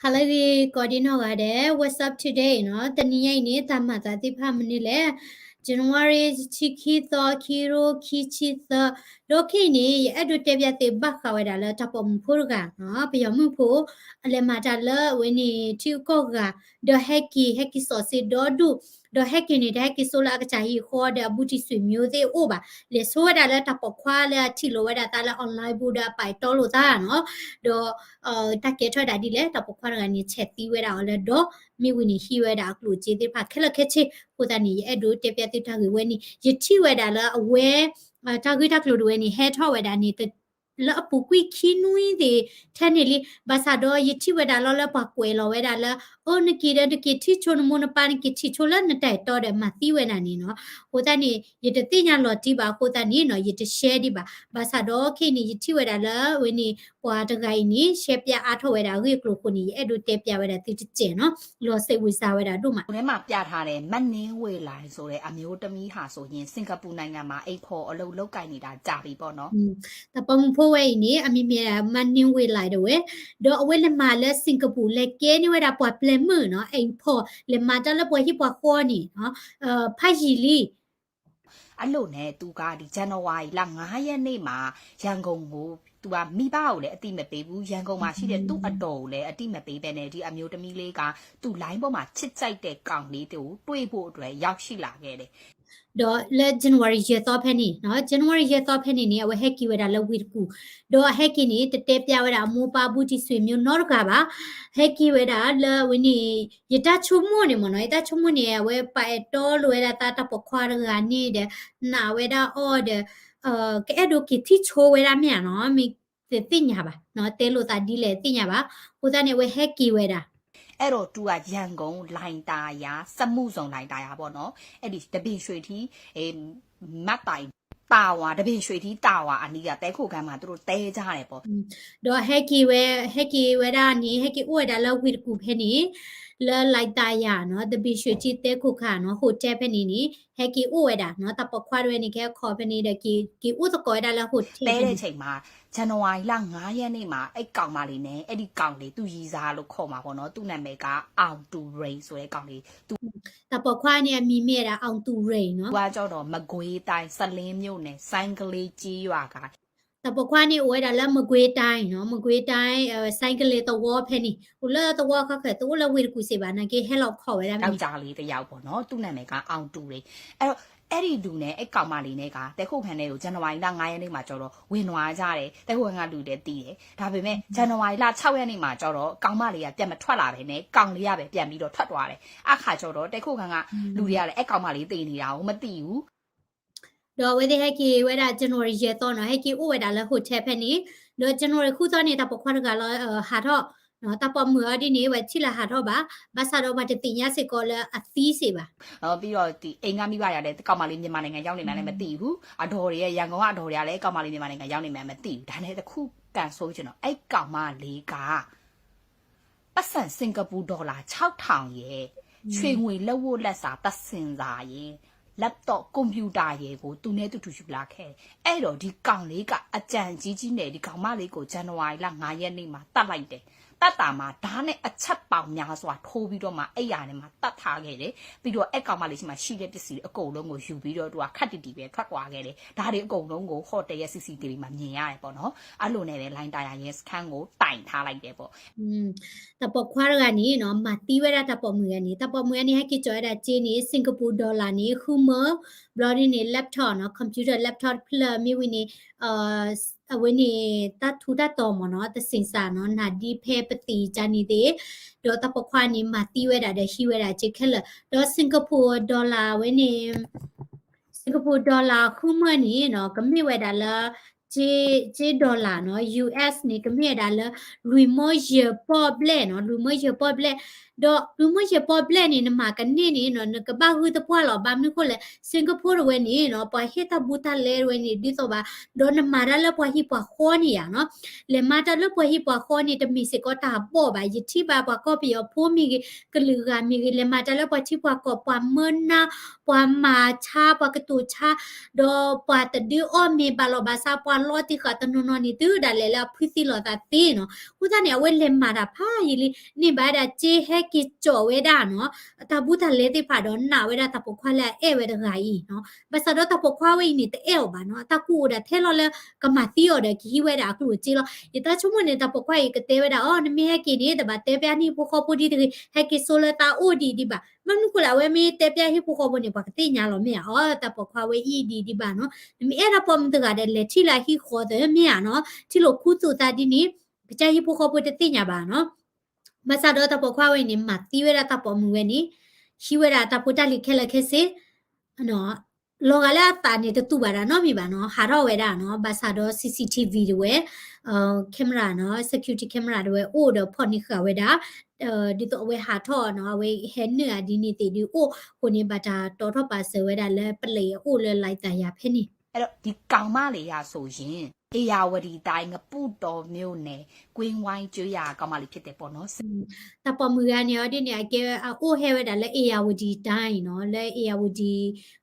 ဟါလၢအဂ့ၤ ကိးဒံနီၢ်ဂၤဒဲး What's up today နီၤ, တနံၤညါအံၤန့ၣ် တၢ်မၤသးသ့ၣ်တဖၣ်မနုၤလဲၣ်, January ဆံခံသီ ခံကထိခံဆံသၢ, ဒီးခဲအံၤန့ၣ် ယအဲၣ်ဒိးတဲပျးသုဘၣ်ဃးဝဲဒၣ်လၢတၢ်ပိာ်မုၣ်ဖိတဂၤနီၤ, ပယီၤမုၣ်ဖိ အလဲၤမၤတၢ်လၢအဝဲန့ၣ် ထံဂုၤကီၢ်ဂၤ, ဒီးဟဲက့ၤ ဟဲက့ၤစီၤစ့ဒီဒူၣ်, ဒီးဟဲက့ၤန့ၣ် တဟဲက့ၤဆိလၢအကစၢ်ဟံၣ်ဃီဒီးအဘူးတံၢ်ဆွေမျိုးသ့ၣ်အိၣ်ဘၣ်, လဲၤဆိဝဲဒၣ်လၢတၢ်ပိာ်ခွါလၢအထံၣ်လိာ်ဝဲဒၣ်သးလၢ online ပူၤဒီးအပာ်တီလိာ်သးနီၤ, ဒီး တၢ်ကဲထီၣ်ဒၣ်ဒ်လဲၣ်, တၢ်ပိာ်ခွါတဂၤန့ၣ် ဆဲးသံဝဲဒၣ်အီၤလၢဒီး, မ့ၢ်ဝံၤန့ၣ်ဟံးဝဲဒၣ်အကျိၣ်စ့သ့ၣ်တဖၣ်ခဲလၢာ်ခဲဆ့, အဃိသတးန့ၣ် ယအဲၣ်ဒိးတဲပျးသုတၢ်ဂ့ၢ်ဝဲန့ၣ် ယထံၣ်ဝဲဒၣ်လၢအဝဲ တၢ်ဂ့ၢ်တၢ်ကျိၤတဝဲန့ၣ် ဟဲထီၣ်ဝဲဒၣ်န့ၣ် လၢအပူၤကွံာ်ခံနွံသ့ၣ်ထဲန့ၣ်လံ, ဘၣ်ဆၣ်ဒီးယထံၣ်ဝဲဒၣ်လီၤလၢပှၤကွဲးလီၤဝဲဒၣ်လၢ အိ နက့ၤဒီးနက့ၤထံၣ်ဆိနမိၢ်နပၢ် နက့ၤထံၣ်ဆိလၢနတၢ်အဲၣ်တီဒီးမၤသံဝဲဒၣ်န့ၣ်နီၤ, အဃိသတးန့ၣ် ယတသ့ၣ်ညါလီၤတံၢ်ဘၣ်အဃိသတးန့ၣ်နီၤ ယတရှဲဒံးဘၣ်, ဘၣ်ဆၣ်ဒီးခဲအံၤန့ၣ် ယထံၣ်ဝဲဒၣ်လၢအဝဲန့ၣ် ပှၤတဂၤအံၤန့ၣ် ရှဲပျးအါထီၣ်ဝဲဒၣ်အဂ့ၢ်အကျိၤအဃိန့ၣ် ယအဲၣ်ဒိးတဲပျးဝဲဒၣ်သုတစဲးနီၤ, လီၤစိတ်ဝင်စားဝဲဒၣ်ဒိၣ်မး. သူနဲ့မှပြထားတဲ့ မနင်းဝေလှိုင်ဆိုတဲ့ အမျိုးသမီးဟာဆိုရင် စင်ကာပူနိုင်ငံမှာ အိမ်ဖော်အလုပ်လုပ်ကိုင်နေတာကြာပြီပေါ့နော်. တၢ်ပိာ်မုၣ်ဖိဝဲအံၤန့ၣ် အမံၤမ့ၢ်ဒၣ် မနင်းဝေလှိုင် တဝဲ, ဒီးအဝဲလဲၤမၤလၢ Singapore လဲၤကဲန့ၢ်ဝဲဒၣ်ပှၤပျဲၢ်မုၣ်နီၤ, အိမ်ဖော် လဲၤမၤတၢ်လၢပှၤဟံၣ်ပှၤဃီန့ၣ်နီၤ, ဖးယံာ်လံ အဲ့လိုနဲ့ သူက ဒီ ဇန်နဝါရီလ ငါးရက်နေ့မှာ ရန်ကုန်ကို သူက မိဘကိုလည်း အသိမပေးဘူး။ ရန်ကုန်မှာရှိတဲ့ သူ့အဒေါ်ကိုလည်း အသိမပေးဘဲနဲ့ ဒီအမျိုးသမီးလေးက သူ လိုင်းပေါ်မှာ ချစ်ကြိုက်တဲ့ကောင်လေးကို တွေ့ဖို့အတွက် ရောက်ရှိလာခဲ့တယ်. ဒီးလၢ January ယဲၢ်သီဖဲန့ၣ်နီၤ, January ယဲၢ်သီဖဲန့ၣ်န့ၣ် အဝဲဟဲက့ၤဝဲဒၣ်လၢဝ့ၢ်တကူၣ်, ဒီးအဟဲက့ၤန့ၣ် တတဲပျးဝဲဒၣ်အမိၢ်ပၢ်ဘူးတံၢ်ဆွေမျိုးနီတဂၤဘၣ်, ဟဲက့ၤဝဲဒၣ်လၢအဝဲန့ၣ် ယတၢ်ဆိကမိၣ်န့ၣ်မ့ၢ်နီၤ, ယတၢ်ဆိကမိၣ်န့ၣ် အဝဲပာ်အဲၣ်တီလိာ်ဝဲဒၣ်သးတၢ်ပိာ်ခွါတဂၤန့ၣ်ဒီး နာ်ဝဲဒၣ်အီၤဒီး ကအဲၣ်ဒိးက့ၤထံၣ်ဆိဝဲဒၣ်မ့ၢ်ဧါနီၤ, မ့ၢ်တသ့ၣ်ညါဘၣ်, တဲလိာ်သးဒ်လဲၣ်တသ့ၣ်ညါဘၣ်, အဃိသတးန့ၣ် အဝဲဟဲက့ၤဝဲဒၣ် အဲ့တော့ သူက ရန်ကုန် လှိုင်သာယာ စက်မှုဇုန် လှိုင်သာယာပေါ့နော်, အဲ့ဒီ တပင်ရွှေထီး မတ်တိုင် တာဝါ တပင်ရွှေထီး တာဝါ အနီးက တည်းခိုခန်းမှာ သူတို့ တည်းကြတယ်ပေါ့. ဒီးဟဲက့ၤဝဲ ဟဲက့ၤဝဲဒၣ်န့ၣ် ဟဲက့ၤအိၣ်ဝဲဒၣ်လၢဝ့ၢ်တကူၣ်ဖဲန့ၣ်, လၢ လှိုင်သာယာ နီၤ, တပင်ရွှေထီး တည်းခိုခန်း နီၤ, hotel ဖဲန့ၣ်န့ၣ် ဟဲက့ၤအိၣ်ဝဲဒၣ်နီၤ, တၢ်ပိာ်ခွါတဝဲန့ၣ် ကဟဲခီဖဲန့ၣ်ဒီး က့ၤအိၣ်သကိးဝဲဒၣ်လၢ hotel ဖဲန့ၣ် တဲတဲ့အချိန်မှာ ဇန်နဝါရီလ ငါးရက်နေ့မှာ အဲ့ကောင်မလေးနဲ့ အဲ့ဒီကောင်လေး သူ့ရည်စားလို့ခေါ်မှာပေါ့နော်, သူ့နာမည်က အောင်သူရိန်ဆိုတဲ့ကောင်လေး, သူ တၢ်ပိာ်ခွါန့ၣ် အမံၤမ့ၢ်ဝဲဒၣ် အောင်သူရိန် နီၤ, သူကကျတော့ မကွေးတိုင်း စလင်းမြို့နယ် စိုင်းကလေးကျေးရွာက တၢ်ပိာ်ခွါန့ၣ် အိၣ်ဝဲဒၣ်လၢ မကွေးတိုင်း နီၤ, မကွေးတိုင်း စိုင်းကလေးသဝီဖဲန့ၣ်, အိၣ်လၢသဝီခီခဲ တအိၣ်လၢဝ့ၢ်တကူၣ်စ့ၢ်ဘၣ် နာ်က့ဟဲလီၤခီဝဲဒၣ်မ့ၢ် ယောက်ျားလေးတစ်ယောက်ပေါ့နော်, သူ့နာမည်က အောင်သူရိန်, အဲ့တော့ အဲ့ဒီလူနဲ့ အဲ့ကောင်မလေးနဲ့က တည်းခိုခန်းထဲကို ဇန်နဝါရီလ ငါးရက်နေ့မှာကျတော့ ဝင်သွားကြတယ်, တည်းခိုခန်းကလူလည်းသိတယ်, ဒါပေမဲ့ ဇန်နဝါရီလ ခြောက်ရက်နေ့မှာကျတော့ ကောင်မလေးက ပြန်မထွက်လာဘဲနဲ့ ကောင်လေးကပဲ ပြန်ပြီးတော့ ထွက်သွားတယ်, အခါကျတော့ တည်းခိုခန်းကလူတွေကလည်း အဲ့ကောင်မလေးသေနေတာကို မသိဘူး. ဒီးအဝဲသ့ၣ်ဟဲက့ၤဝဲဒၣ် January ယဲၢ်သီနီၤ, ဟဲက့ၤအိၣ်ဝဲဒၣ်လၢ hotel ဖဲန့ၣ်, ဒီး January ဃုသီန့ၣ် တၢ်ပိာ်ခွါတဂၤလီၤ ဟးထီၣ်, တၢ်ပိာ်မုၣ်အီၤဒ်န့ၣ် ဝဲထံၣ်လၢဟးထီၣ်ဘၣ်, ဘၣ်ဆၣ်ဒီးပှၤတသ့ၣ်ညါစ့ၢ်ကီးလၢအသံစ့ၢ်ဘၣ်. ပြီးတော့ ဒီအိမ်ကမိဘတွေကလည်း ကောင်မလေး မြန်မာနိုင်ငံရောက်နေမှန်းလည်း မသိဘူး, အဒေါ်တွေက ရန်ကုန်ကအဒေါ်တွေကလည်း ကောင်မလေး မြန်မာနိုင်ငံရောက်နေမှန်း မသိဘူး, ဒါနဲ့တစ်ခု ကန်ဆိုချင်တော့ အဲ့ကောင်မလေးက ပိုက်ဆံ စင်ကာပူဒေါ်လာ ခြောက်ထောင်ရယ်, ရွှေငွေလက်ဝတ်လက်စား တစ်စင်စာရယ်, laptop computer ရယ်ကို သူနဲ့သူ ယူလာခဲ့တယ်. အဲ့တော့ ဒီကောင်လေးက အကြံကြီးကြီးနဲ့ ဒီကောင်မလေးကို ဇန်နဝါရီလ ငါးရက်နေ့မှာ သတ်လိုက်တယ်. သတ်တာမှာ ဓားနဲ့အချက်ပေါင်များစွာထိုးပြီးတော့မှ အိမ်ထဲမှာ သတ်ထားခဲ့တယ်. ပြီးတော့ အဲ့ကောင်မလေးဆီမှာရှိတဲ့ပစ္စည်းတွေအကုန်လုံးကိုယူပြီးတော့ သူက ခပ်တည်တည်ပဲ ထွက်သွားခဲ့တယ်. ဒါတွေအကုန်လုံးကို hotel ရဲ့ CCTV မှာ မြင်ရတယ်ပေါ့နော်. အဲ့လိုနဲ့ပဲ လှိုင်သာယာရဲစခန်းကို တိုင်ထားလိုက်တယ်ပေါ့. တၢ်ပိာ်ခွါတဂၤန့ၣ်နီၤ မၤသံဝဲဒၣ်တၢ်ပိာ်မုၣ်တဂၤန့ၣ်, တၢ်ပိာ်မုၣ်တဂၤန့ၣ် ဟဲက့ၤကၠီၤဝဲဒၣ်စ့န့ၣ် စင်ကာပူဒေါ်လာန့ၣ် ဃုမၢ, ဘျီဒ်န့ၣ် laptop နီၤ, computer laptop တဖျၢၣ် မ့ၢ်ဝံၤန့ၣ် အဝဲန့ၣ် တၢ်ထူးတၢ်တီၤမ့ၢ်နီၤ, တစ်စင်စာနီၤ, နာ်က့ဖဲပသ့ၣ်ကန့ၣ်သ့ၣ်, ဒီးတၢ်ပိာ်ခွါန့ၣ် မၤသံဝဲဒၣ်ဒီးဟံးဝဲဒၣ်စ့ခဲလၢာ်, ဒီး Singapore dollar ဝဲန့ၣ် Singapore dollar ဃုမၢန့ၣ်နီၤ ကမ့ၢ်ဝဲဒၣ်လၢ စ့ dollar နီၤ, US န့ၣ် ကမ့ၢ်ဝဲဒၣ်လၢ လွံၢ်မၢယဲၢ်ပီၢ်ဘျဲၣ်နီၤ, လွံၢ်မၢယဲၢ်ပီၢ်ဘျဲၣ်, ဒီးပျုၤမိၢ်ယဲၢ်ပီၣ်ဘျဲၣ်န့ၣ် နမၤကန့ၢ်န့ၣ်နီၤ နကဘၣ်ဂုၢ်သပှၢ်လီၤ. ဘၣ်မနုၤဃိလဲၣ် Singapore တဝဲန့ၣ်နီၤ ပှၤဟ့ၣ်တၢ်ဘူးတၢ်လဲတဝဲန့ၣ် ဒ်သိးဘၣ် ဒီးနမၤတၢ်လၢပှၤဟံၣ်ပှၤဃီန့ၣ်ယါနီၤ လဲၤမၤတၢ်လၢပှၤဟံၣ်ပှၤဃီန့ၣ် တမ့ၢ်စ့ၢ်ကီးတၢ်ဘီၣ်ဘၣ်. ယထံၣ်ဘၣ်ပှၤကီၢ်ပယီၤဖိမ့ၢ်ဂ့ၤ ကလုာ်ဂၤမ့ၢ်ဂ့ၤ လဲၤမၤတၢ်လၢပှၤထံပှၤကီၢ် ပှၤမၢနၢ် ပှၤမၤဆါ ပှၤကတိၤဆါ ဒီးပှၤတဒုးအီၣ်မ့ၤဘၣ်လီၤဘၣ်ဆါ ပှၤလီၤတံၢ်ဃာ်တနီၤနီၤန့ၣ် တုၤဒၣ်လဲာ်လၢအဖုသံလိာ်သးသ့နီၤ. အဃိသတးန့ၣ် အဝဲလဲၤမၤတၢ်ဖးယံာ်လံ န့ၢ်ဘၣ်ဝဲဒၣ်စ့ဟဲက့ၤကၠီးဝဲဒၣ်နီၤ အတၢ်ဘူးတၢ်လဲသ့ၣ်တဖၣ်ဒီးနာ်ဝဲဒၣ်တၢ်ပိာ်ခွါလၢအအဲၣ်ဝဲတဂၤအံၤနီၤ. ဘၣ်ဆၣ်ဒီးတၢ်ပိာ်ခွါဝဲအံၤန့ၣ် တအဲၣ်အီၤဘၣ်နီၤ အတၢ်ကူၣ်အိၣ်ဒၣ်ထဲလီၤလၢ ကမၤသံအီၤဒီးကဟံးဝဲဒၣ်အကျိၣ်အစ့လီၤ. ယတၢ်ဆိကမိၣ်န့ၣ် တၢ်ပိာ်ခွါအံၤကတဲဝဲဒၣ် အိ နမ့ၢ်ဟဲက့ၤန့ၣ် တဘၣ်တဲပျၢ်နဟံၣ်ဖိဃီဖိဒ်တဂ့ၤ ဟဲက့ၤဆိလၢသးအိၣ်ဒံးဒံးဘၣ်. ဘၣ်မနုၤဃိလဲၣ် အဝဲမ့ၢ်တဲပျၢ်ဟံၣ်ဖိဃီဖိန့ၣ် ပှၤကသ့ၣ်ညါလီၤမ့ၢ်ဧါ အိ တၢ်ပိာ်ခွါဝဲအံၤဒံးဒံးဘၣ်နီၤ. နမ့ၢ်အဲၣ်ဒိးပိာ်မုၣ်တဂၤဒီး လဲၤထံၣ်လၢအဟံၣ်ဃီသ့မ့ၢ်ဧါနီၤ ထံၣ်လိာ်ခူသူၣ်သးဒ်န့ၣ် ကစၢ်ဟံၣ်ဖိဃီဖိတသ့ၣ်ညါဘၣ်နီၤ. ဘၣ်ဆၣ်ဒီးတၢ်ပိာ်ခွါဝဲအံၤန့ၣ် မၤသံဝဲဒၣ်တၢ်ပိာ်မုၣ်ဝဲန့ၣ် ဟံးဝဲဒၣ်တၢ်ဖိတၢ်လံၤခဲလၢာ်ခဲဆ့ လီၤဂာ်လၢအသးန့ၣ် တတူၢ်ဘၣ်တၢ်နီတမံၤဘၣ်နီၤ ဟးထီၣ်ဝဲဒၣ်နီၤ. ဘၣ်ဆၣ်ဒီး C C T V တဝဲ camera နီၤ security camera တဝဲအိၣ်ဒီးဖီၣ်န့ၢ်ဃာ်ဝဲဒၣ် ဒ်သိးအဝဲဟးထီၣ်နီၤ အဝဲဟဲနုာ်အဒ်န့ၣ်သ့ၣ်ဒုးအိၣ်အဃိန့ၣ် ဘၣ်တၢ်တီထီၣ်ပာ်စၢၤဝဲဒၣ်လၢပလံးအအိၣ်လၢလံာ်သးယၤဖဲန့ၣ် ဒီး ဒီကောင်မလေးရာဆိုရင် ဧရာဝတီတိုင်း ငပုတောင်မြို့နယ် ကွင်းဝိုင်းကျေးရွာကောင်မလေးဖြစ်တယ်ပေါ့နော် တၢ်ပိာ်မုၣ်ဂၤန့ၣ်အီၤဒ်န့ၣ် အကဲအအိၣ်ဟဲဝဲဒၣ်လၢ ဧရာဝတီတိုင်း နီၤ လၢ ဧရာဝတီ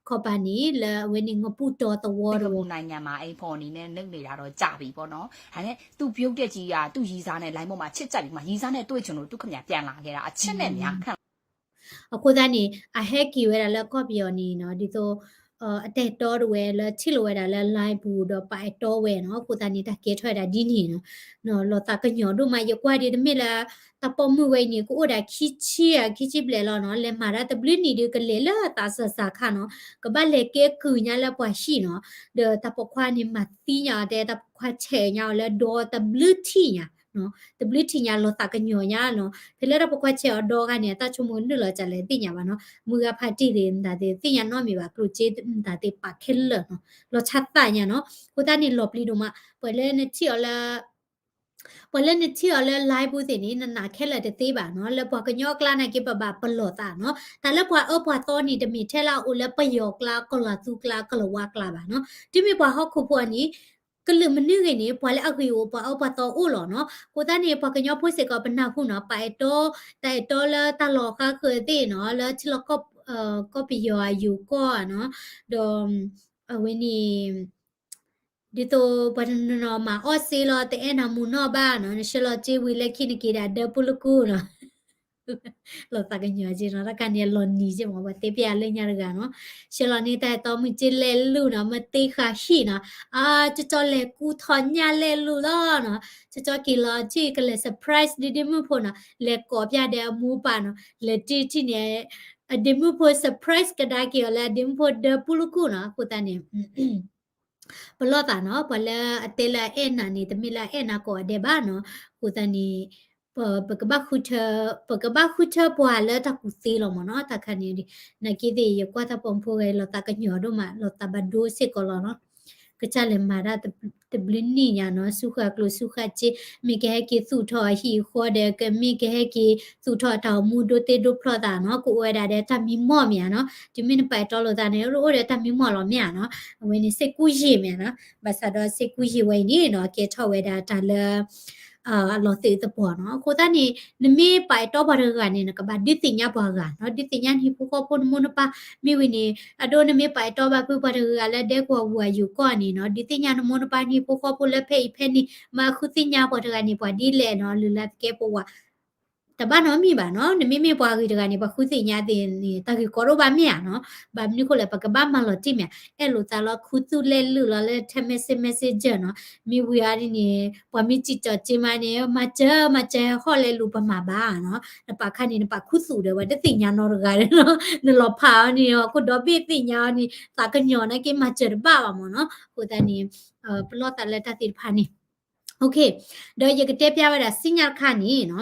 ခီပၤန့ၣ် လၢအဝဲန့ၣ် ငပုတောင်သဝီ တဝဲ နိုင်ငံမှာ အိမ်ဖော်အနေနဲ့ လုပ်နေတာတော့ ကြာပြီပေါ့နော် ဒါပေမဲ့ သူ့ရုပ်ပျက်ကြီးက သူ့ရည်စားနဲ့ လိုင်းပေါ်မှာ ချစ်ကြိုက်ပြီးမှ ရည်စားနဲ့တွေ့ချင်လို့ သူခင်ဗျာ ပြန်လာခဲ့တာ အချစ်နဲ့များ ခံ အဃိသတးန့ၣ် အဟဲက့ၤဝဲဒၣ်လၢကီၢ်ပယီၤန့ၣ်နီၤ ဒ်သိး အတၢ်အဲၣ်တီတဝဲလၢထံၣ်လိာ်ဝဲဒၣ်လၢ line ပူၤဒီးပာ်အဲၣ်တီဝဲနီၤ အဃိသတးန့ၣ် တၢ်ကဲထီၣ်ဝဲဒၣ်ဒ်န့ၣ်နီၤ လီၤသးကညီၤဒိၣ်မး ယကွၢ်ဒ်တမ့ၢ်လၢ တၢ်ပိာ်မုၣ်ဝဲအံၤန့ၣ် ကအိၣ်ဒၣ်ခံဆံဧါ ခံဆံဘျဲၣ်လီၤနီၤ လဲၤမၤတၢ်တဘျုးနံၣ်ဒုးကလဲၤလၢသးစၢ်စၢ်ခါနီၤ ကဘၣ်လဲၤကဲကုၢ်ညါလၢပှၤဟံၣ်နီၤ ဒီးတၢ်ပိာ်ခွါန့ၣ်မၤသံညါအီၤတဲ တၢ်ပိာ်ခွါဆဲးညါအီၤလၢဒီတဘျုးထံၣ်ညါ တဘျုးထံၣ်ညါလီၤသးကညီၤညါနီၤ ဖဲလၢတၢ်ပိာ်ခွါဆဲးအီၤဒီဂၤန့ၣ် အတၢ်ဆိကမိၣ်နုာ်လီၤကလဲၣ်သ့ၣ်ညါဘၣ်နီၤ မုၢ်ဂၤဖးတံၢ်သ့ၣ်မတၤသ့ၣ် သ့ၣ်ညါနီတမံၤဘၣ် ကျိၣ်စ့မတၤသ့ၣ်ပာ်ခဲလၢာ်နီၤ လီၤဆါသးညါနီၤ အဃိသတးန့ၣ်လီၤပျံၤဒိၣ်မး ပှၤလၢနထံၣ်အီၤလၢ ပှၤလၢနထံၣ်အီၤလၢ live ပူၤသ့ၣ်န့ၣ် နနာ်ခဲလၢာ်တသ့ဘၣ်နီၤ လၢပှၤကညီအကျါနာ်က့ ပဘၣ်ပလီၢ်သးနီၤ တၢ်လၢပှၤအၢပှၤသီန့ၣ် တမ့ၢ်ထဲလၢအအိၣ်လၢပယီၤကျါ ကီၢ်လီၤသူကျါ ကီၢ်လီၤဝါကျါဘၣ်နီၤ တုၤမ့ၢ်ပှၤဟီၣ်ခိၣ်ဖိအီၤန့ၣ် ကလုာ်မနုၤဂ့ၤန့ၣ် ပှၤလၢအဂ့ၤအိၣ် ပှၤအၢပှၤသီအိၣ်လီၤနီၤ အဃိသတးန့ၣ် ပှၤကညီဖိစ့ၢ်ကီးပနၢ်ဟူနီၤ ပာ်အဲၣ်တီ တၢ်အဲၣ်တီလၢတၢ်လီၤဃါဃၢၤသ့ၣ်နီၤ လၢထံလီၢ်ကီၢ်ပယီၤအယိၤကီၢ်နီၤ ဒီး အဝဲန့ၣ် ဒ်သိးပှၤတနီၤနီၤမၤအီၣ်စ့လီၤ တအဲၣ်နၤမူနီၢ်ဘၣ်နီၤ နဆှၢလီၤစ့ဝံၤလၢခံနက့ၤဒၣ်ဒၢပူၤလၢကူနီၤ လီၤသးကညီၤက့နီၤ တၢ်ခါန့ၣ်လီၤနံၤက့မး ပှၤတဲပျဲလၢညါတဂၤနီၤ ဆှၢလီၤန့ၢ်တၢ်အဲၣ်တီမုၢ်စ့လဲၣ်လူၤနီၤ မ့ၢ်တ့ဃာ်ဟံၣ်နီၤ အါ ကၠီကၠီလဲၤကူထီၣ်ညၣ်လဲၣ်လူၤလီၤနီၤ ကၠီကၠီက့ၤလီၤထံၣ်ကလဲၤ surprise ဒ့မုၣ်ဖိနီၤ လဲၤကိးပျၢ်ဒီးအမိၢ်ပၢ်နီၤ လဲၤတ့ထံၣ်န့ၣ် အဒ့မုၣ်ဖိ surprise ကဒါက့ၤအီၤလၢ အဒ့မုၣ်ဖိဒၢပူၤလၢကူနီၤ အဃိသတးန့ၣ် ပလီၢ်သးနီၤ ပှၤလၢအတဲလၢအအဲၣ်နၤန့ၣ် တမ့ၢ်လၢအအဲၣ်နၤကိးဂၤဒဲးဘၣ်နီၤ အဃိသတးန့ၣ် ပ ပကဘၣ်ဃုထၢ ပကဘၣ်ဃုထၢပှၤလၢတၢ်ကူၣ်သ့လီၤမးနီၤ တၢ်ခါန့ၣ် နာ်က့သ့ၣ် ယကွၢ်တၢ်ပိာ်မုၣ်ဖိဂၤအံၤ လီၤသးကညီၤဒိၣ်မး လီၤသးဘၣ်ဒိစ့ၢ်ကီးလီၤနီၤ ကစၢ်လဲၤမၤတၢ်တဘျုးနံၣ်ညါနီၤ ဆူဃာ်ကျိၣ်ဆူဃာ်စ့ မ့ၢ်ကဟဲက့ၤသူၣ်ထီၣ်အဟံၣ်အဃီဒီး ကမ့ၢ်ကဟဲက့ၤသူၣ်ထီၣ်အတၢ်အိၣ်မူဒိတ့ဒိဖျီသးနီၤ ကအိၣ်ဝဲဒၣ်ဒီးတၢ်မံမီၢ်မ့ၢ်ဧါနီၤ တုၤမ့ၢ်နပာ်အဲၣ်တီလိာ်သးန့ၣ် အိၣ်ဒီးတၢ်မံမီၢ်လီၤမ့ၢ်ဧါနီၤ အဝဲန့ၣ် စ့ကူယ့ၢ်မ့ၢ်ဧါနီၤ ဘၣ်ဆၣ်ဒီးစ့ကူယ့ၢ်ဝဲအံၤန့ၣ်နီၤ ကဲထီၣ်ဝဲဒၣ်တၢ်လၢ အလီၤသုးသပှီၤနီၤ အဃိသတးန့ၣ် နမ့ၢ်ပာ်အဲၣ်တီပှၤတဂၤန့ၣ် နကဘၣ်ဒုးသ့ၣ်ညါပှၤဂၤနီၤ ဒုးသ့ၣ်ညါနဟံၣ်ဖိဃီဖိနမိၢ်နပၢ် မ့ၢ်ဝံၤန့ၣ် အဒိနမ့ၢ်ပာ်အဲၣ်တီဘၣ်ဖုပှၤတဂၤလၢဒဲကဝီၤပူၤအယိၤကီၢ်န့ၣ်နီၤ ဒုးသ့ၣ်ညါနမိၢ်နပၢ်နဟံၣ်ဖိဃီဖိလၢဖဲအံၤဖဲန့ၣ် မၤဃုသ့ၣ်ညါပှၤတဂၤန့ၣ် ပှၤဒ်လဲၣ်နီၤ လုၢ်လၢ်သကဲပဝး တဘၣ်နီတမံၤဘၣ်နီၤ နမ့မ့ၢ်ပှၤဂ့ၤတဂၤန့ၣ် ပှၤဃုသ့ၣ်ညါသ့ၣ်န့ၣ် တၢ်ဂ့ၢ်ကီဒိၣ်ဘၣ်မ့ၢ်ဧါနီၤ ဘၣ်မနုၤဃိလဲၣ် ပကဘၣ်မၤလီၤတံၢ်မ့ၢ် အဲၣ်လိာ်သးလီၤခူသူၣ်လဲၣ်လုၢ်လီၤလၢထဲ message messenger နီၤ မ့ၢ်ဝံၤအါဒ်န့ၣ် ပှၤမ့ၢ်စံၣ်ကၠီၣ်စ့မးန့ၣ် မၤစၢၤ မၤစၢၤဟဲဟီၣ်လဲၣ်လူၤပမၤဘၣ်နီၤ နပာ်ခါန့ၣ် နပာ်ခူသူၣ်ဒီး ပှၤတသ့ၣ်ညါနီတဂၤနီၤ နလီၤဖးအီၤန့ၣ် ဟီၣ်ခိၣ်ဒီဘ့ၣ်သ့ၣ်ညါအီၤန့ၣ် သးကညီၤနာ်က့မၤစၢၤတဘၣ်ဘၣ်မ့ၢ်နီၤ အဃိသတးန့ၣ် ပလီၢ်သးလၢတၢ်သ့ၣ်တဖၣ်န့ၣ် ဒီးယကတဲပျၢ်ဝဲဒၣ်စံၣ်ညီၣ်တခါန့ၣ်နီၤ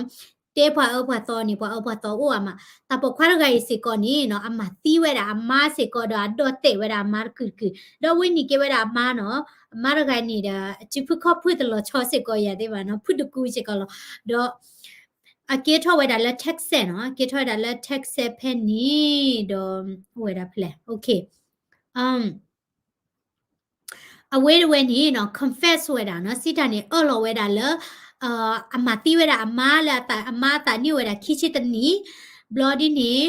တဲပှၤအၢပှၤသီန့ၣ် ပှၤအၢပှၤသီအိၣ်အါမး တၢ်ပိာ်ခွါတဂၤအံၤစ့ၢ်ကီးန့ၣ်နီၤ အမၤသံဝဲဒၣ်အမါစ့ၢ်ကီးဒီးအဒီၣ်တဲာ်ဝဲဒၣ်အမါတကုာ်တကုာ် ဒီးဝဲန့ၣ်ကဲဝဲဒၣ်အမါနီၤ အမါတဂၤန့ၣ်ဒီး စုဖုခီၣ်ဖုၣ်တလီၤဆီစ့ၢ်ကီးယၤသ့ၣ်ဘၣ်နီၤ ဖုၣ်တကူစ့ၢ်ကီးလီၤ ဒီး အကဲထီၣ်ဝဲဒၣ်လၢ Texas နီၤ, ကဲထီၣ်ဝဲဒၣ်လၢ Texas ဖဲန့ၣ် ဒီး အိၣ်ဝဲဒၣ်ဖဲလဲၣ်, အဝဲတဝဲန့ၣ်နီၤ confess ဝဲဒၣ်နီၤ, စံးတၢ်န့ၣ် အၢၣ်လီၤဝဲဒၣ်လၢ အမၤသံဝဲဒၣ်အမါလၢအမါအသးန့ၢ်ဝဲဒၣ်ခံဆံတနံၣ်, ဘျီဒ်န့ၣ်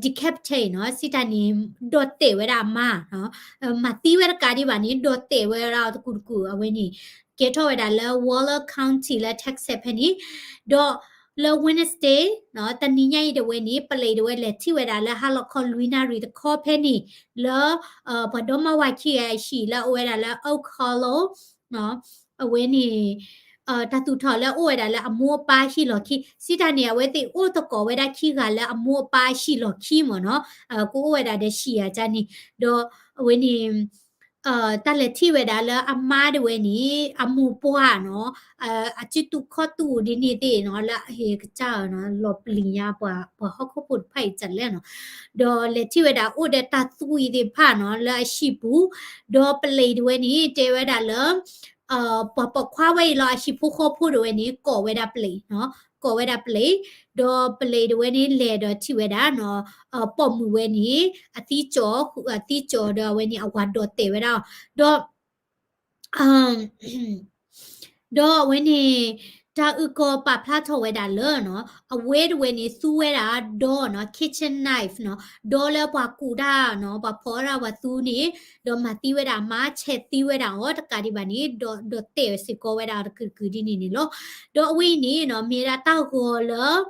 decapitate နီၤ, စံးတၢ်န့ၣ် ဒီးတဲာ်ဝဲဒၣ်အမါ, မၤသံဝဲတကးဒံးဘၣ်န့ၣ် ဒီးတဲာ်ဝဲဒၣ်အီၤတကူာ်တကူာ်, အဝဲန့ၣ် ကဲထီၣ်ဝဲဒၣ်လၢ Waller County လၢ Texas ဖဲန့ၣ်, ဒီးလၢ Wednesday နီၤ တနံၤညါအံၤတဝဲန့ၣ် ပလံးတဝဲလဲၤထံၣ်ဝဲဒၣ်လၢဟါလီၤခီလွံၢ်နၣ်ရံၣ်တခီဖဲန့ၣ် လၢ ပှၤဒီမါဝၤခံဂၤအဟံၣ်လၢအအိၣ်ဝဲဒၣ်လၢ Oak Hollow နီၤ, အဝဲန့ၣ် တၢ်သူၣ်ထီၣ်လၢအအိၣ်ဝဲဒၣ်လၢအမိၢ်အပၢ်ဟံၣ်လီၢ်ခံ, စံးတၢ်န့ၣ် အဝဲသ့ၣ်အိၣ်သကိးဝဲဒၣ်ခံဂၤလၢအမိၢ်အပၢ်ဟံၣ်လီၢ်ခံမ့ၢ်နီၤ, ကအိၣ်ဝဲဒၣ်ဒီးဟံၣ်ဧါန့ၣ်, ဒီးအဝဲန့ၣ် တၢ်လဲၤထံၣ်ဝဲဒၣ်လၢအမါတဝဲန့ၣ် အမိၢ်ပှၢ်နီၤ, အစုတူာ်ခီၣ်တူာ်ဒ်န့ၣ်သ့ၣ်နီၤ လၢအဟဲကစၢ်နီၤ လီၤပျံၤညါပှၤဟီၣ်ခိၣ်ဖိတဖၣ်အံၤတလဲၣ်နီၤ, ဒီးလဲၤထံၣ်ဝဲဒၣ်အိၣ်ဒီးတၢ်သွံၣ်သ့ၣ်တဖၣ်နီၤ လၢအဟံၣ်ပူၤ, ဒီးပလံးတဝဲန့ၣ် တဲဝဲဒၣ်လၢ ပှၤပိာ်ခွါဝဲအံၤလီၤ အဟံၣ်ဖိဃီဖိတဝဲန့ၣ် ကိးဝဲဒၣ်ပလံးနီၤ, ကိးဝဲဒၣ်ပလံး, ဒီးပလံးတဝဲန့ၣ် လဲၤဒီးထံၣ်ဝဲဒၣ်နီၤ ပိာ်မုၣ်ဝဲန့ၣ် အသံကၠီၤ, အသံကၠီၤဒီးအဝဲန့ၣ် အဝၤဒီးတဲာ်ဝဲဒၣ်အီၤ, ဒီး ဒီးအဝဲန့ၣ် တၢ်အုၣ်ကီၤပာ်ဖျါထီၣ်ဝဲဒၣ်လၢနီၤ အဝဲတဝဲန့ၣ် သူဝဲဒၣ်ဒီးနီၤ kitchen knife နီၤ, ဒီးလၢပှၤကူးတၢ်နီၤ ပှၤဖီၣ်ဝဲဒၣ်ပှၤသူန့ၣ် ဒီးမၤသံဝဲဒၣ်အမါ ဆဲးသံဝဲဒၣ်အီၤတကးဒံးဘၣ်န့ၣ် ဒီး ဒီးတဲာ်စ့ၢ်ကီးဝဲဒၣ်အီၤတကုာ်တကုာ်ဒ်န့ၣ်န့ၣ်လီၤ. ဒီးအဝဲအံၤန့ၣ်နီၤ မ့ၢ်ဝဲဒၣ်တၢ်ဂီၤလၢ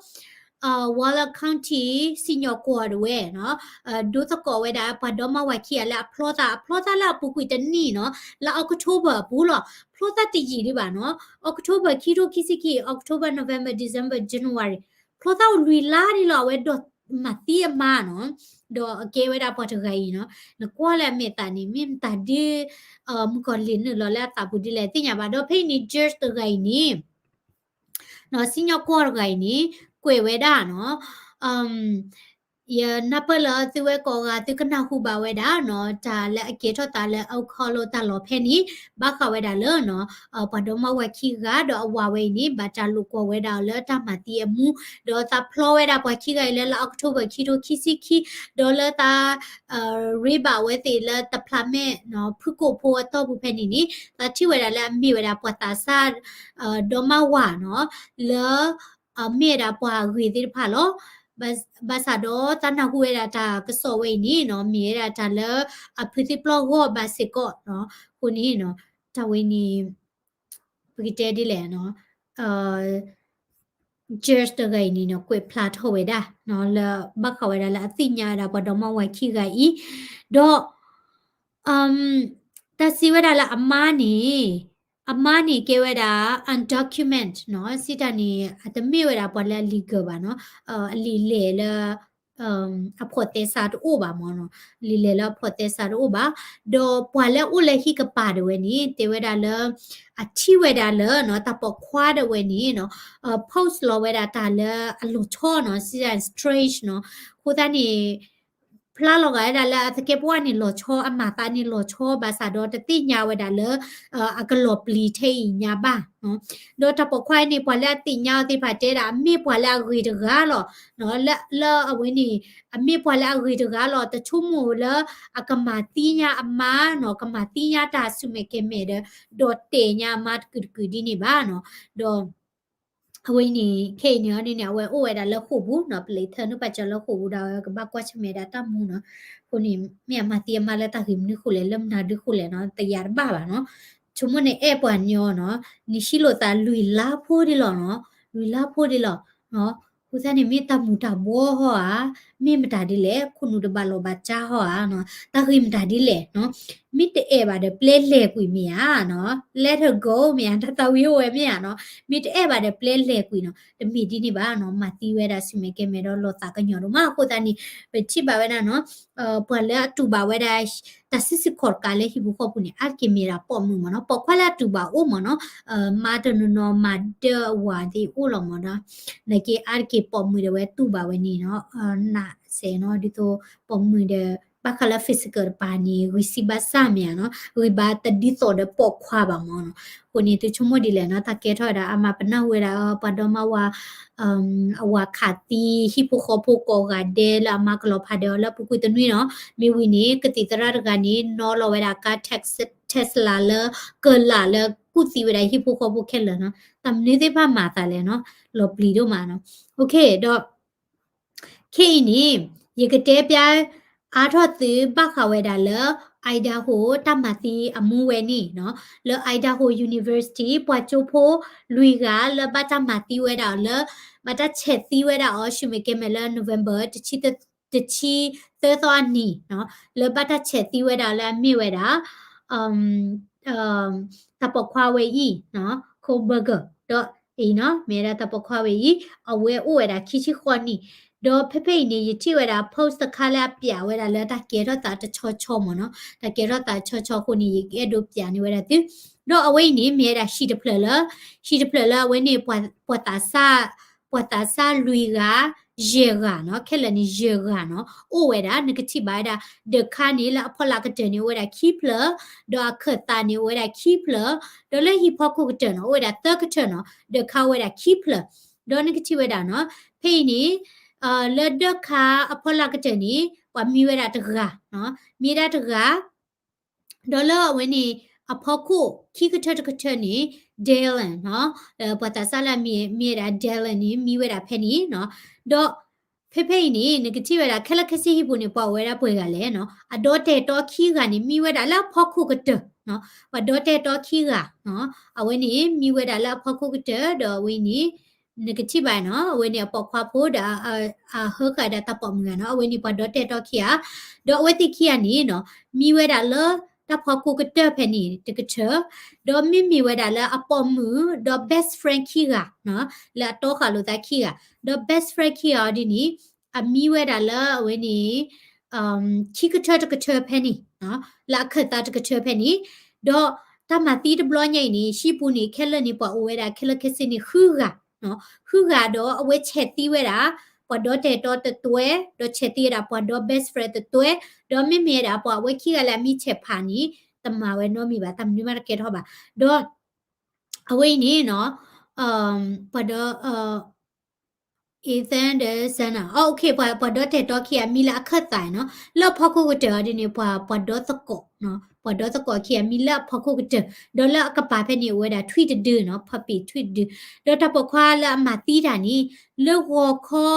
Waller County စံၣ်ညီၣ်ကွီၢ်တဝဲနီၤ ဒိသကိးဝဲဒၣ် ပှၤဒီမါဝၤခံဂၤလၢအဖျီသး အဖျီသးလၢအပူၤကွံာ်တနံၣ်နီၤ လၢ October အပူၤလီၤ. ဖျီသးတယံာ်ဒံးဘၣ်နီၤ October ခံထိခံဆံခံ October, November, December, January ဖျီသးအိၣ်လွံၢ်လါဒံးလီၤ အဝဲဒီးမၤသံအမါနီၤ ဒီးအကဲဝဲဒၣ်ပှၤတဂၤအံၤနီၤ နကွၢ်လၢအမဲာ်သးန့ၣ် မ့ၢ်မတၤဒ် မုၣ်ကီၤလံၢ်နုာ်လီၤလၢအသးပူၤဒ်လဲၣ်သ့ၣ်ညါဘၣ် ဒီးဖဲအံၤန့ၣ် judge တဂၤအံၤန့ၣ် နီၤ စံၣ်ညီၣ်ကွီၢ်တဂၤအံၤန့ၣ် ကွဲးဝဲဒၣ်နီၤ ယနၢ်ပၢၢ်လၢသုဝဲကိးဂၤ သုကနၢ်ဟူဘၣ်ဝဲဒၣ်နီၤ တၢ်လၢအကဲထီၣ်သးလၢ Oak Hollow တၢ်လီၢ်ဖဲန့ၣ် ဘၣ်ဃးဝဲဒၣ်လၢနီၤ ပှၤဒီမါဝၤခံဂၤ ဒီးအဝၤဝဲအံၤန့ၣ် ဘၣ်တၢ်လိာ်ကွီၢ်ဝဲဒၣ်အီၤလၢတၢ်မၤသံအမူ ဒီးသးဖျီဝဲဒၣ်ပှၤခံဂၤအံၤလၢ လၢ October ခံထိခံဆံခံ ဒီးလၢသး ရ့ဘၣ်ဝဲသ့ၣ်လၢတဖျးမဲာ်နီၤ ဖုကိာ်ဖိအတီၢ်ပူၤဖဲန့ၣ်န့ၣ် သးထံၣ်ဝဲဒၣ်လၢအမ့ၢ်ဝဲဒၣ်ပှၤသးစၢ် ဒီမါဝၤနီၤ လၢ မ့ၢ်ဝဲဒၣ်ပှၤအဂ့ၤသ့ၣ်တဖၣ်လီၤ. ဘၣ်ဆၣ်ဒီးတၢ်နၢ်ဟူဝဲဒၣ်တၢ်ကစီၣ်ဝဲအံၤန့ၣ်နီၤ မ့ၢ်ဝဲဒၣ်တၢ်လၢအဖုသံပျီၢ်ဂီၢ်ဘၣ်စ့ၢ်ကီးနီၤ အဃိန့ၣ် တၢ်ဝဲန့ၣ် ပကတဲဒ်လဲၣ်နီၤ judge တဂၤအံၤန့ၣ်နီၤ ကွဲးဖျါထီၣ်ဝဲဒၣ်နီၤ လၢဘၣ်ဃးဝဲဒၣ်လၢအသ့ၣ်ညါဝဲဒၣ်ပှၤဒီမါဝၤခံဂၤအံၤ ဒီး တၢ်စံးဝဲဒၣ်လၢအမါန့ၣ် အမါန့ၣ်ကဲဝဲဒၣ် undocument နီၤ စံးတၢ်န့ၣ် အတမ့ၢ်ဝဲဒၣ်ပှၤလၢအ legal ဘၣ်နီၤ အလံာ်လဲၢ်လၢ အဖီၣ်သဲစးတအိၣ်ဘၣ်မ့ၢ်နီၤ လံာ်လဲၢ်လၢအဖီၣ်သဲစးတအိၣ်ဘၣ် ဒီးပှၤလၢအအိၣ်လၢဟံၣ်ကပၤတဝဲန့ၣ် တဲဝဲဒၣ်လၢ အထံၣ်ဝဲဒၣ်လၢနီၤ တၢ်ပိာ်ခွါတဝဲန့ၣ်နီၤ post လီၤဝဲဒၣ်တၢ်လၢအလီၤဆီနီၤ စံးတၢ် strange နီၤ အဃိသတးန့ၣ် ဖျါလီၤဂာ်ဝဲဒၣ်လၢအသကဲးပဝးန့ၣ်လီၤဆီ အမၤသးန့ၣ်လီၤဆီ ဘၣ်ဆၣ်ဒီးတသ့ၣ်ညါဝဲဒၣ်လၢ အကလီၤပျံၤထဲအံၤညါဘၣ်နီၤ ဒီးတၢ်ပိာ်ခွါန့ၣ် ပှၤလၢအသ့ၣ်ညါအီၤသ့ၣ်တဖၣ်တဲဒၣ် အမ့ၢ်ပှၤလၢအဂ့ၤတဂၤလီၤ လၢ လၢအဝဲန့ၣ် အမ့ၢ်ပှၤလၢအဂ့ၤတဂၤလီၤ တဆိကမိၣ်လၢ အကမၤသံညါအမါနီၤ ကမၤသံညါတၢ်ဆူၣ်မဲာ်ကဲၤမဲာ်ဒီး ဒီးတဲာ်ညါအမါတကုာ်တကုာ်ဒ်န့ၣ်ဘၣ်နီၤ ဒီး အဝဲန့ၣ် ခဲအံၤန့ၣ်န့ၣ် အဝဲအိၣ်ဝဲဒၣ်လၢဃိာ်ပူၤနီၤ ပလံးထၢနုာ်ပာ်စၢၤလၢဃိာ်ပူၤဒီး အဝဲကဘၣ်ကွၢ်ဆၢၣ်မဲာ်ဒၣ်တၢ်မူနီၤ အဃိန့ၣ် မ့ၢ်အမၤသံအမါလၢတၢ်ဂ့ၢ်မနုၤဃိလဲၣ် လၢမနုၤဒုဃိလဲၣ်နီၤ တယာ်တဘၣ်ဘၣ်နီၤ ဆိကမိၣ်န့ၣ်အဲၣ်ပှၤညီနီၤ နဟံးလိာ်သးလွံၢ်လါဖိဒ်လီၤနီၤ လွံၢ်လါဖိဒ်လီၤ အဃိသတးန့ၣ် မ့ၢ်တၢ်မူၤတၢ်ဘှီဟီဧါ မ့ၢ်မတၤဒ်လဲၣ် ခိၣ်နူာ်တဘၣ်လီၢ်ဘၣ်စါဟီဧါနီၤ တၢ်ဂ့ၢ်မတၤဒ်လဲၣ်နီၤ မ့ၢ်တအဲၣ်ဘၣ်ဒီးပျဲလဲၤကွံာ်မ့ၢ်ဧါနီၤ let her go မ့ၢ်ဧါ တၢ်သးဝံၤအိၣ်ဝဲမ့ၢ်ဧါနီၤ မ့ၢ်တအဲၣ်ဘၣ်ဒီးပျဲလဲၤကွံာ်နီၤ တမ့ၢ်ဒ်န့ၣ်ဘၣ်နီၤ မၤသံဝဲဒၣ်ဆူၣ်မဲာ်ကဲၤမဲာ်ဒီးလီၤသးကညီၤဒိၣ်မး အဃိသတးန့ၣ် ပထံၣ်ဘၣ်ဝဲဒၣ်နီၤ ပှၤလၢအတူၢ်ဘၣ်ဝဲဒၣ် တၢ်စုဆူၣ်ခီၣ်တကးလၢဟံၣ်ပူၤဃီပူၤန့ၣ် အါတက့ၢ်မ့ၢ်ဒၣ်ပိာ်မုၣ်မ့ၢ်နီၤ ပိာ်ခွါလၢအတူၢ်ဘၣ်အိၣ်မ့ၢ်နီၤ မါတနီၤနီၤမၤဒၢအဝၤသ့ၣ်အိၣ်လီၤမ့ၢ်နီၤ နာ်က့အါတက့ၢ်ပိာ်မုၣ်ဒီးဝဲတူၢ်ဘၣ်ဝဲန့ၣ်နီၤ နးစဲးနီၤ ဒ်သိး ပိာ်မုၣ်ဒီး ဘၣ်ဃးလၢ physical တပၤန့ၣ် ဂံၢ်စၢ်ဘါစၢ်မ့ၢ်ဧါနီၤ, ဂံၢ်ဘါတဒ်သိးဒီးပိာ်ခွါဘၣ်မ့ၢ်နီၤ. အဃိန့ၣ် သုဆိကမိၣ်ဒ်လဲၣ်နီၤ, တၢ်ကဲထီၣ်ဝဲဒၣ် အမၤပနၢ်ဟူဝဲဒၣ် ပှၤဒီမါဝၤ အဝၤခးသံ ဟံၣ်ဖိဃီဖိကိးဂၤဒဲးလၢအမါကလီၤဖးဒဲးအီၤလၢအပူၤကွံာ်တနွံနီၤ. မ့ၢ်ဝံၤန့ၣ် ကသံၣ်သရၣ်တဂၤန့ၣ် နီၣ်လီၤဝဲဒၣ်ကါ Tesla လၢ ကလးလၢကူၣ်သံဝဲဒၣ်ဟံၣ်ဖိဃီဖိခဲလၢာ်နီၤ. တၢ်မနုၤသ့ၣ်တဖၣ်မၤသးလဲၣ်နီၤ, လီၤပျံၤဒိၣ်မးနီၤ. အ ဒီး ခဲအံၤန့ၣ် ယကတဲဖျါအါထီၣ်သုဘၣ်ဃးဝဲဒၣ်လၢ Idaho တၢ်မၤသံအမူဝဲန့ၣ်နီၤ, လၢ Idaho University ပှၤကၠိဖိလွံၢ်ဂၤလၢဘၣ်တၢ်မၤသံဝဲဒၣ်အီၤလၢ ဘၣ်တၢ်ဆဲးသံဝဲဒၣ်အီၤ ဆူမဲာ်ကဲမဲာ်လၢ November တဆံသၢသီအနံၤနီၤ, လၢဘၣ်တၢ်ဆဲးသံဝဲဒၣ်လၢအမ့ၢ်ဝဲဒၣ် တၢ်ပိာ်ခွါဝဲအံၤ Kohlberger ဒီးအံၤနီၤ, မ့ၢ်ဝဲဒၣ်တၢ်ပိာ်ခွါဝဲအံၤ အဝဲအိၣ်ဝဲဒၣ်ခံဆံဃိးနံၣ်, ဒီးဖဲဖဲအံၤန့ၣ် ယထံၣ်ဝဲဒၣ် post တခါလၢအပျးဝဲဒၣ်လၢတၢ်ကဲထီၣ်သးတဆီဆီမ့ၢ်နီၤ, တၢ်ကဲထီၣ်သးတဆီဆီအဃိန့ၣ် ယအဲၣ်ဒိးပျးန့ၢ်ဝဲဒၣ်သု, ဒီးအဝဲအံၤန့ၣ် မ့ၢ်ဝဲဒၣ်ဟံၣ်တဖျၢၣ်လၢ ဟံၣ်တဖျၢၣ်လၢအဝဲန့ၣ် ပှၤသးစၢ် ပှၤသးစၢ်လွံၢ်ဂၤ ယဲၢ်ဂၤနီၤ, ခဲလၢာ်န့ၣ်ယဲၢ်ဂၤနီၤ, အိၣ်ဝဲဒၣ် နကထံၣ်ဘၣ်ဝဲဒၣ် ဒၢးခါန့ၣ် လၢအဖီလာ်ကတၢၢ်န့ၣ် အိၣ်ဝဲဒၣ်ခံဖျၢၣ်, ဒီးအခၢၣ်သးန့ၣ်အိၣ်ဝဲဒၣ်ခံဖျၢၣ်, ဒီးလၢဟံၣ်ဖီခိၣ်ကတၢၢ်နီၤ အိၣ်ဝဲဒၣ်သၢကထၢၣ်နီၤ, ဒၢးခါအိၣ်ဝဲဒၣ်ခံဖျၢၣ်, ဒီးနကထံၣ်ဝဲဒၣ်နီၤ, ဖဲအံၤန့ၣ် လၢဒၢးခါအဖီလာ်ကတၢၢ်န့ၣ် ပှၤမံဝဲဒၣ်တဂၤ, မံဝဲဒၣ်တဂၤ ဒီးလၢအဝဲန့ၣ် အဖီခိၣ်ခံကထၢၣ်တကထၢၣ်န့ၣ် Dylan နီၤ, ပှၤသးစၢ်လၢအမံၤမံၤဝဲဒၣ် Dylan န့ၣ် မံဝဲဒၣ်ဖဲန့ၣ်နီၤ, ဒီးဖဲဖဲအံၤန့ၣ် နကထံၣ်ဝဲဒၣ် ခဲလၢာ်ခဲဆ့ဟံၣ်ပူၤန့ၣ် ပှၤအိၣ်ဝဲဒၣ်ပှဲၤဂၤလဲၣ်နီၤ, အဒီတၢ်အဲၣ်တီခံဂၤန့ၣ် မံဝဲဒၣ်လၢအဖီခိၣ်ကတၢၢ်နီၤ, ပှၤဒီတၢ်အဲၣ်တီခံဂၤနီၤ, အဝဲန့ၣ်မံဝဲဒၣ်လၢအဖီခိၣ်ကတၢၢ် ဒီးအဝဲန့ၣ် နကထံၣ်ဘၣ်နီၤ, အဝဲန့ၣ်အပိာ်ခွါဖိဒီး အဟၢဃာ်ဒၣ်တၢ်ပိာ်မုၣ်ဂၤနီၤ, အဝဲန့ၣ်ပှၤဒီတၢ်အဲၣ်တီခံဂၤ, ဒီးအဝဲသ့ၣ်ခံဂၤန့ၣ်နီၤ, မံဝဲဒၣ်လၢတၢ်ဖီခိၣ်ကတၢၢ်ဖဲန့ၣ်တကထၢၣ်, ဒီးမ့မ့ၢ်ဝဲဒၣ်လၢအပိာ်မုၣ် ဒီး best friend ခံဂၤနီၤ, လၢအတီဃာ်လိာ်သးခံဂၤ, ဒီး best friend ခံဂၤအီၤဒ်န့ၣ် အမံဝဲဒၣ်လၢအဝဲန့ၣ် ခံကထၢၣ်တကထၢၣ်ဖဲန့ၣ်နီၤ, လၢအခၢၣ်သးတကထၢၣ်ဖဲန့ၣ်, ဒီးတၢ်မၤသံတဘျီညါအံၤန့ၣ် ဟံၣ်ပူၤန့ၣ် ခဲလၢာ်န့ၣ် ပှၤအိၣ်ဝဲဒၣ်ခဲလၢာ်ခဲဆ့န့ၣ် ဃုဂၤနီၤ, ဃုဂၤဒီးအဝဲဆဲးသံဝဲဒၣ် ပှၤဒီတၢ်အဲၣ်တီတသွဲ, ဒီးဆဲးသံဝဲဒၣ်ပှၤဒီ best friend တသွဲ, ဒီးမ့မ့ၢ်ဝဲဒၣ်ပှၤအဝဲခံဂၤလၢအမံဆဲးဖးန့ၣ် တမၤဝဲနီတမံၤဘၣ်, တၢ်မနုၤမးတကဲထီၣ်ဘၣ်, ဒီး အဝဲအံၤန့ၣ်နီၤ, ပှၤဒီ Ethan ဒီး Xana, အိၣ်ခ့ ပှၤ ပှၤဒီတၢ်အဲၣ်တီခံဂၤမံလၢအခၢၣ်သးနီၤ, လၢအဖီခိၣ်ကတၢၢ်အီၤဒ်န့ၣ် ပှၤ ပှၤဒီသကိးနီၤ, ပှၤဒီသကိးခံဂၤမံလၢအဖီခိၣ်ကတၢၢ်, ဒီးလၢအကပၤဖဲန့ၣ် အိၣ်ဝဲဒၣ်ထွံၣ်တဒုနီၤ, puppy ထွံၣ်တဒု, ဒီးတၢ်ပိာ်ခွါလၢအမၤသံတၢ်န့ၣ် လၢဂီၤခီ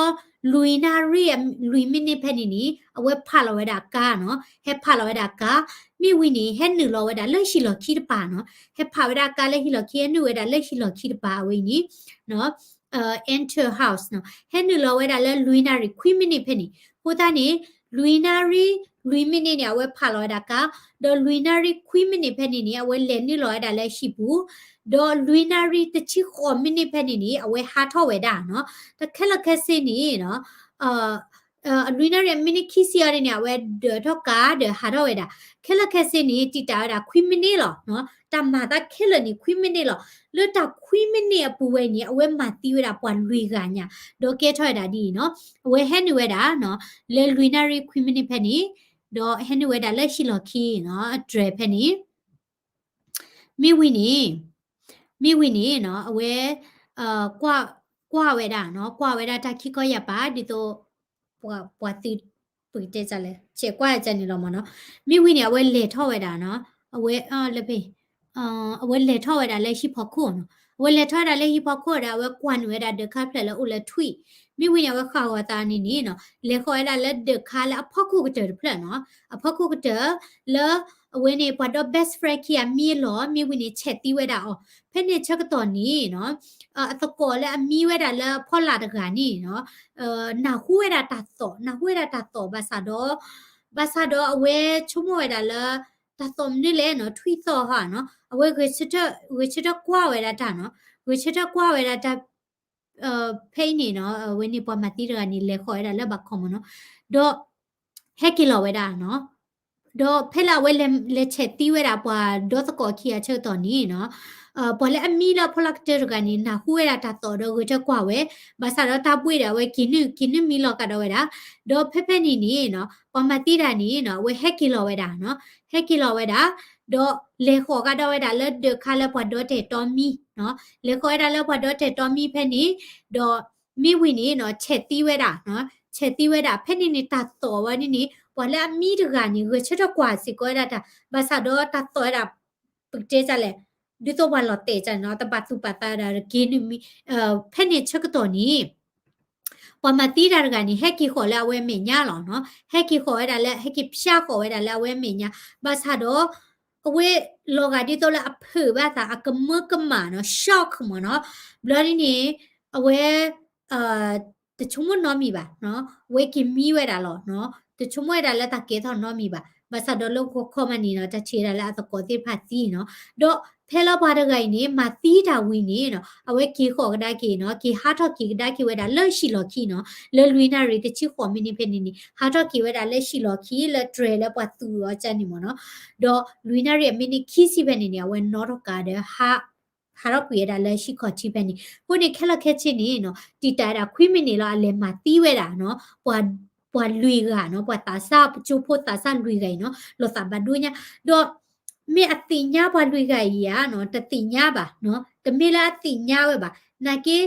လွံၢ်နၣ်ရံၣ် လွံၢ်မံးနံးဖဲန့ၣ်န့ၣ် အဝဲဖးလီၤဝဲဒၣ်ကါနီၤ, ဟဲဖးလီၤဝဲဒၣ်ကါ, မ့ၢ်ဝံၤန့ၣ် ဟဲနုာ်လီၤဝဲဒၣ်လၢဟံၣ်လီၢ်ခံတပၤနီၤ, ဟဲဖးဝဲဒၣ်ကါလၢဟံၣ်လီၢ်ခံ ဟဲနုာ်ဝဲဒၣ်လၢဟံၣ်လီၢ်ခံတပၤအဝဲအံၤန့ၣ် enter house နီၤ, ဟဲနုာ်လီၤဝဲဒၣ်လၢလွံၢ်နၣ်ရံၣ်ခွံမံးနံးဖဲန့ၣ်, အဃိသတးန့ၣ် လွံၢ်နၣ်ရံၣ် လွံၢ်မံးနံးန့ၣ် အဝဲဖးလီၤဝဲဒၣ်ကါ, ဒီးလွံၢ်နၣ်ရံၣ်ခွံမံးနံးဖဲန့ၣ်န့ၣ် အဝဲလဲၤနုာ်လီၤဝဲဒၣ်လၢဟံၣ်ပူၤ, ဒီးလွံၢ်နၣ်ရံၣ်တဆံဃိးမံးနံးဖဲန့ၣ်န့ၣ် အဝဲဟးထီၣ်ဝဲဒၣ်နီၤ, တၢ်ခဲလၢာ်ခဲဆ့န့ၣ်နီၤ လွံၢ်နၣ်ရံၣ်အမံးနံးခံဆံအီၤဒ်န့ၣ် အဝဲဒၢးထီၣ်ကါဒီးဟးထီၣ်ဝဲဒၣ်, ခဲလၢာ်ခဲဆ့န့ၣ် တံာ်တာ်ဝဲဒၣ်ခွံမံးနံးလီၤနီၤ, တၢ်မၤသးခဲလၢာ်န့ၣ် ခွံမံးနံးလီၤ, လၢတၢ်ခွံမံးနံးအပူၤဝဲန့ၣ် အဝဲမၤသံဝဲဒၣ်ပှၤလွံၢ်ဂၤညါ, ဒီးကဲထီၣ်ဝဲဒၣ်ဒ်အံၤနီၤ, အဝဲဟဲနုာ်ဝဲဒၣ်နီၤ, လၢလွံၢ်နၣ်ရံၣ်ခွံမံးနံးဖဲန့ၣ်, ဒီးဟဲနုာ်ဝဲဒၣ်လၢဟံၣ်လီၢ်ခံနီၤ, အတြဲၤဖဲန့ၣ် မ့ၢ်ဝံၤန့ၣ်, မ့ၢ်ဝံၤန့ၣ်နီၤ အဝဲ ကွၢ် ကွၢ်ဝဲဒၣ်နီၤ, ကွၢ်ဝဲဒၣ်တၢ်ခံခီယၢ်ပၤ ဒ်သိး ပှၤ ပှၤသုး ပကတဲလဲၣ် ဆဲးကွၢ်ယၢ်န့ၣ်လီၤမ့ၢ်နီၤ, မ့ၢ်ဝံၤန့ၣ် အဝဲလဲၤထီၣ်ဝဲဒၣ်နီၤ, အဝဲ လၢဖဲ အဝဲလဲၤထီၣ်ဝဲဒၣ်လၢဟံၣ်ဖီခိၣ်နီၤ, အဝဲလဲၤထီၣ်ဝဲဒၣ်လၢဟံၣ်ဖီခိၣ်ဒီး အဝဲကွၢ်နုာ်ဝဲဒၣ်ဒၢးခါဖျၢၣ်လၢအိၣ်လၢထွံၣ်, မ့ၢ်ဝံၤန့ၣ် အဝဲဃၣ်ဂီၤသးန့ၣ်န့ၣ်နီၤ, လဲၤဃီၤဝဲဒၣ်လၢဒၢးခါလၢအဖီခိၣ်ကတၢၢ်တဖျၢၣ်နီၤ, အဖီခိၣ်ကတၢၢ် လၢ အဝဲန့ၣ် ပှၤဒီ best friend ခံဂၤမံအလီၢ် မ့ၢ်ဝံၤန့ၣ် ဆဲးသံဝဲဒၣ်အီၤ, ဖဲန့ၣ်ဆၢကတီၢ်န့ၣ်နီၤ, အသကိးလၢအမံဝဲဒၣ်လၢအဖီလာ်တဂၤန့ၣ်နီၤ, နၢ်ဟူဝဲဒၣ်တၢ်သီၣ် နၢ်ဟူဝဲဒၣ်တၢ်သီၣ်ဘၣ်ဆၣ်ဒီး, ဘၣ်ဆၣ်ဒီးအဝဲဆိကမိၣ်ဝဲဒၣ်လၢ တၢ်သီၣ်မနုၤလဲၣ်နီၤ ထွံၣ်သီၣ်ဟါနီၤ, အဝဲဂဲၤဆၢထၢၣ် ဂဲၤဆၢထၢၣ်ကွၢ်ဝဲဒၣ်တၢ်နီၤ, ဂဲၤဆၢထၢၣ်ကွၢ်ဝဲဒၣ်တၢ် ဖဲအံၤန့ၣ်နီၤ အဝဲန့ၣ်ပှၤမၤသံတဂၤန့ၣ် လဲၤဃီၤဝဲဒၣ်လၢဘၣ်ခီမ့ၢ်နီၤ, ဒီး ဟဲက့ၤလီၤဝဲဒၣ်နီၤ, ဒီးဖဲလၢအဝဲလဲၤဆဲးသံဝဲဒၣ်ပှၤဒီသကိးခံဂၤဆၢကတီၢ်န့ၣ်နီၤ, ပှၤလၢအမံလၢအဖီလာ်ကတၢၢ်တဂၤန့ၣ် နၢ်ဟူဝဲဒၣ်တၢ်သီၣ်ဒီးဂဲၤဆၢထၢၣ်ကွၢ်ဝဲ, ဘၣ်ဆၣ်ဒီးတၢ်ဘှံးဒီးအဝဲက့ၤနုာ် က့ၤနုာ်မံလီၤကဒီးဝဲဒၣ်, ဒီးဖဲဖဲန့ၣ်န့ၣ်နီၤ ပှၤမၤသံတၢ်န့ၣ်နီၤ အဝဲဟဲက့ၤလီၤဝဲဒၣ်နီၤ, ဟဲက့ၤလီၤဝဲဒၣ်, ဒီးလဲၤဃီၤကဒီးဝဲဒၣ်လၢဒၢးခါလၢပှၤဒီတဲာ်တီမံနီၤ, လဲၤဃီၤဝဲဒၣ်လၢပှၤဒီတဲာ်တီမံဖဲန့ၣ်, ဒီးမ့ၢ်ဝံၤန့ၣ်နီၤ ဆဲးသံဝဲဒၣ်နီၤ, ဆဲးသံဝဲဒၣ် ဖဲန့ၣ်န့ၣ် တၢ်သီၣ်ဝဲန့ၣ်န့ၣ် ပှၤလၢအမံတဂၤန့ၣ် ဂဲၤဆၢထၢၣ်ကွၢ်စ့ၢ်ကီးဝဲဒၣ်တၢ်, ဘၣ်ဆၣ်ဒီးတၢ်သီၣ်ဝဲဒၣ် ပကတဲဒ်လဲၣ်, ဒ်သိးပှၤလီၤတဲာ်ဒ်န့ၣ်နီၤ, တဘၣ်သူၣ်ပာ်သးဝဲဒၣ်က့ၤနုာ်မံ, ဖဲန့ၣ်ဆၢကတီၢ်န့ၣ် ပှၤမၤသံတၢ်တဂၤန့ၣ် ဟဲက့ၤဃီၤလၢအဝဲအမဲာ်ညါလီၤနီၤ, ဟဲက့ၤဃီၤဝဲဒၣ်လၢ ဟဲက့ၤဖၠါဃီၤဝဲဒၣ်လၢအဝဲအမဲာ်ညါ, ဘၣ်ဆၣ်ဒီး အဝဲလီၤဂာ်ဒ်သိးလၢအဖုးဘၣ်သး အကမၢကမၣ်နီၤ, shock မ့ၢ်နီၤ, ဘျီဒ်န့ၣ် အဝဲ တဆိကမိၣ်နီတမံၤဘၣ်, အဝဲက့ၤမံဝဲဒၣ်လီၤ, တဆိကမိၣ်ဝဲဒၣ်လၢတၢ်ကဲထီၣ်နီတမံၤဘၣ်, ဘၣ်ဆၣ်ဒီးလၢဂီၤခီမးန့ၣ်နီၤ တၢ်ထံၣ်ဝဲဒၣ်လၢအသကိးသ့ၣ်တဖၣ်သံနီၤ, ဒီးဖဲလၢပှၤတဂၤအံၤန့ၣ် မၤသံတၢ်ဝံၤန့ၣ်နီၤ အဝဲက့ၤဃီၤကဒါက့ၤနီၤ, က့ၤဟးထီၣ်က့ၤကဒါက့ၤဝဲဒၣ်လၢဟံၣ်လီၢ်ခံနီၤ, လၢလွံၢ်နၣ်ရံၣ်တဆံဃိးမံးနံးဖဲန့ၣ်န့ၣ် ဟးထီၣ်က့ၤဝဲဒၣ်လၢဟံၣ်လီၢ်ခံလၢတြဲၤလၢပှၤသူၣ်အီၤကန့ၣ်မ့ၢ်နီၤ, ဒီးလွံၢ်နၣ်ရံၣ်အမံးနံးခံဆံဖဲန့ၣ်န့ၣ် အဝဲနီၣ်ထီၣ်ကးဒီး ဟးထီၣ်ကွံာ်ဝဲဒၣ်လၢဟံၣ်ခီၣ်ထံးဖဲန့ၣ်, အဃိန့ၣ်ခဲလၢာ်ခဲဆ့န့ၣ်နီၤ တံာ်တာ်ဝဲဒၣ်ခွံမံးနံးလီၤ အလဲၤမၤသံဝဲဒၣ်နီၤ, ပှၤလွံၢ်ဂၤနီၤ, ပှၤသးစၢ်ပကၠိဖိသးစၢ်လွံၢ်ဂၤအံၤနီၤ လီၤသးဘၣ်ဒိညါ, ဒီးမ့ၢ်အသ့ၣ်ညါပှၤလွံၢ်ဂၤအံၤဧါနီၤ, တသ့ၣ်ညါဘၣ်နီၤ, တမ့ၢ်လၢအသ့ၣ်ညါဝဲဘၣ်, နာ်က့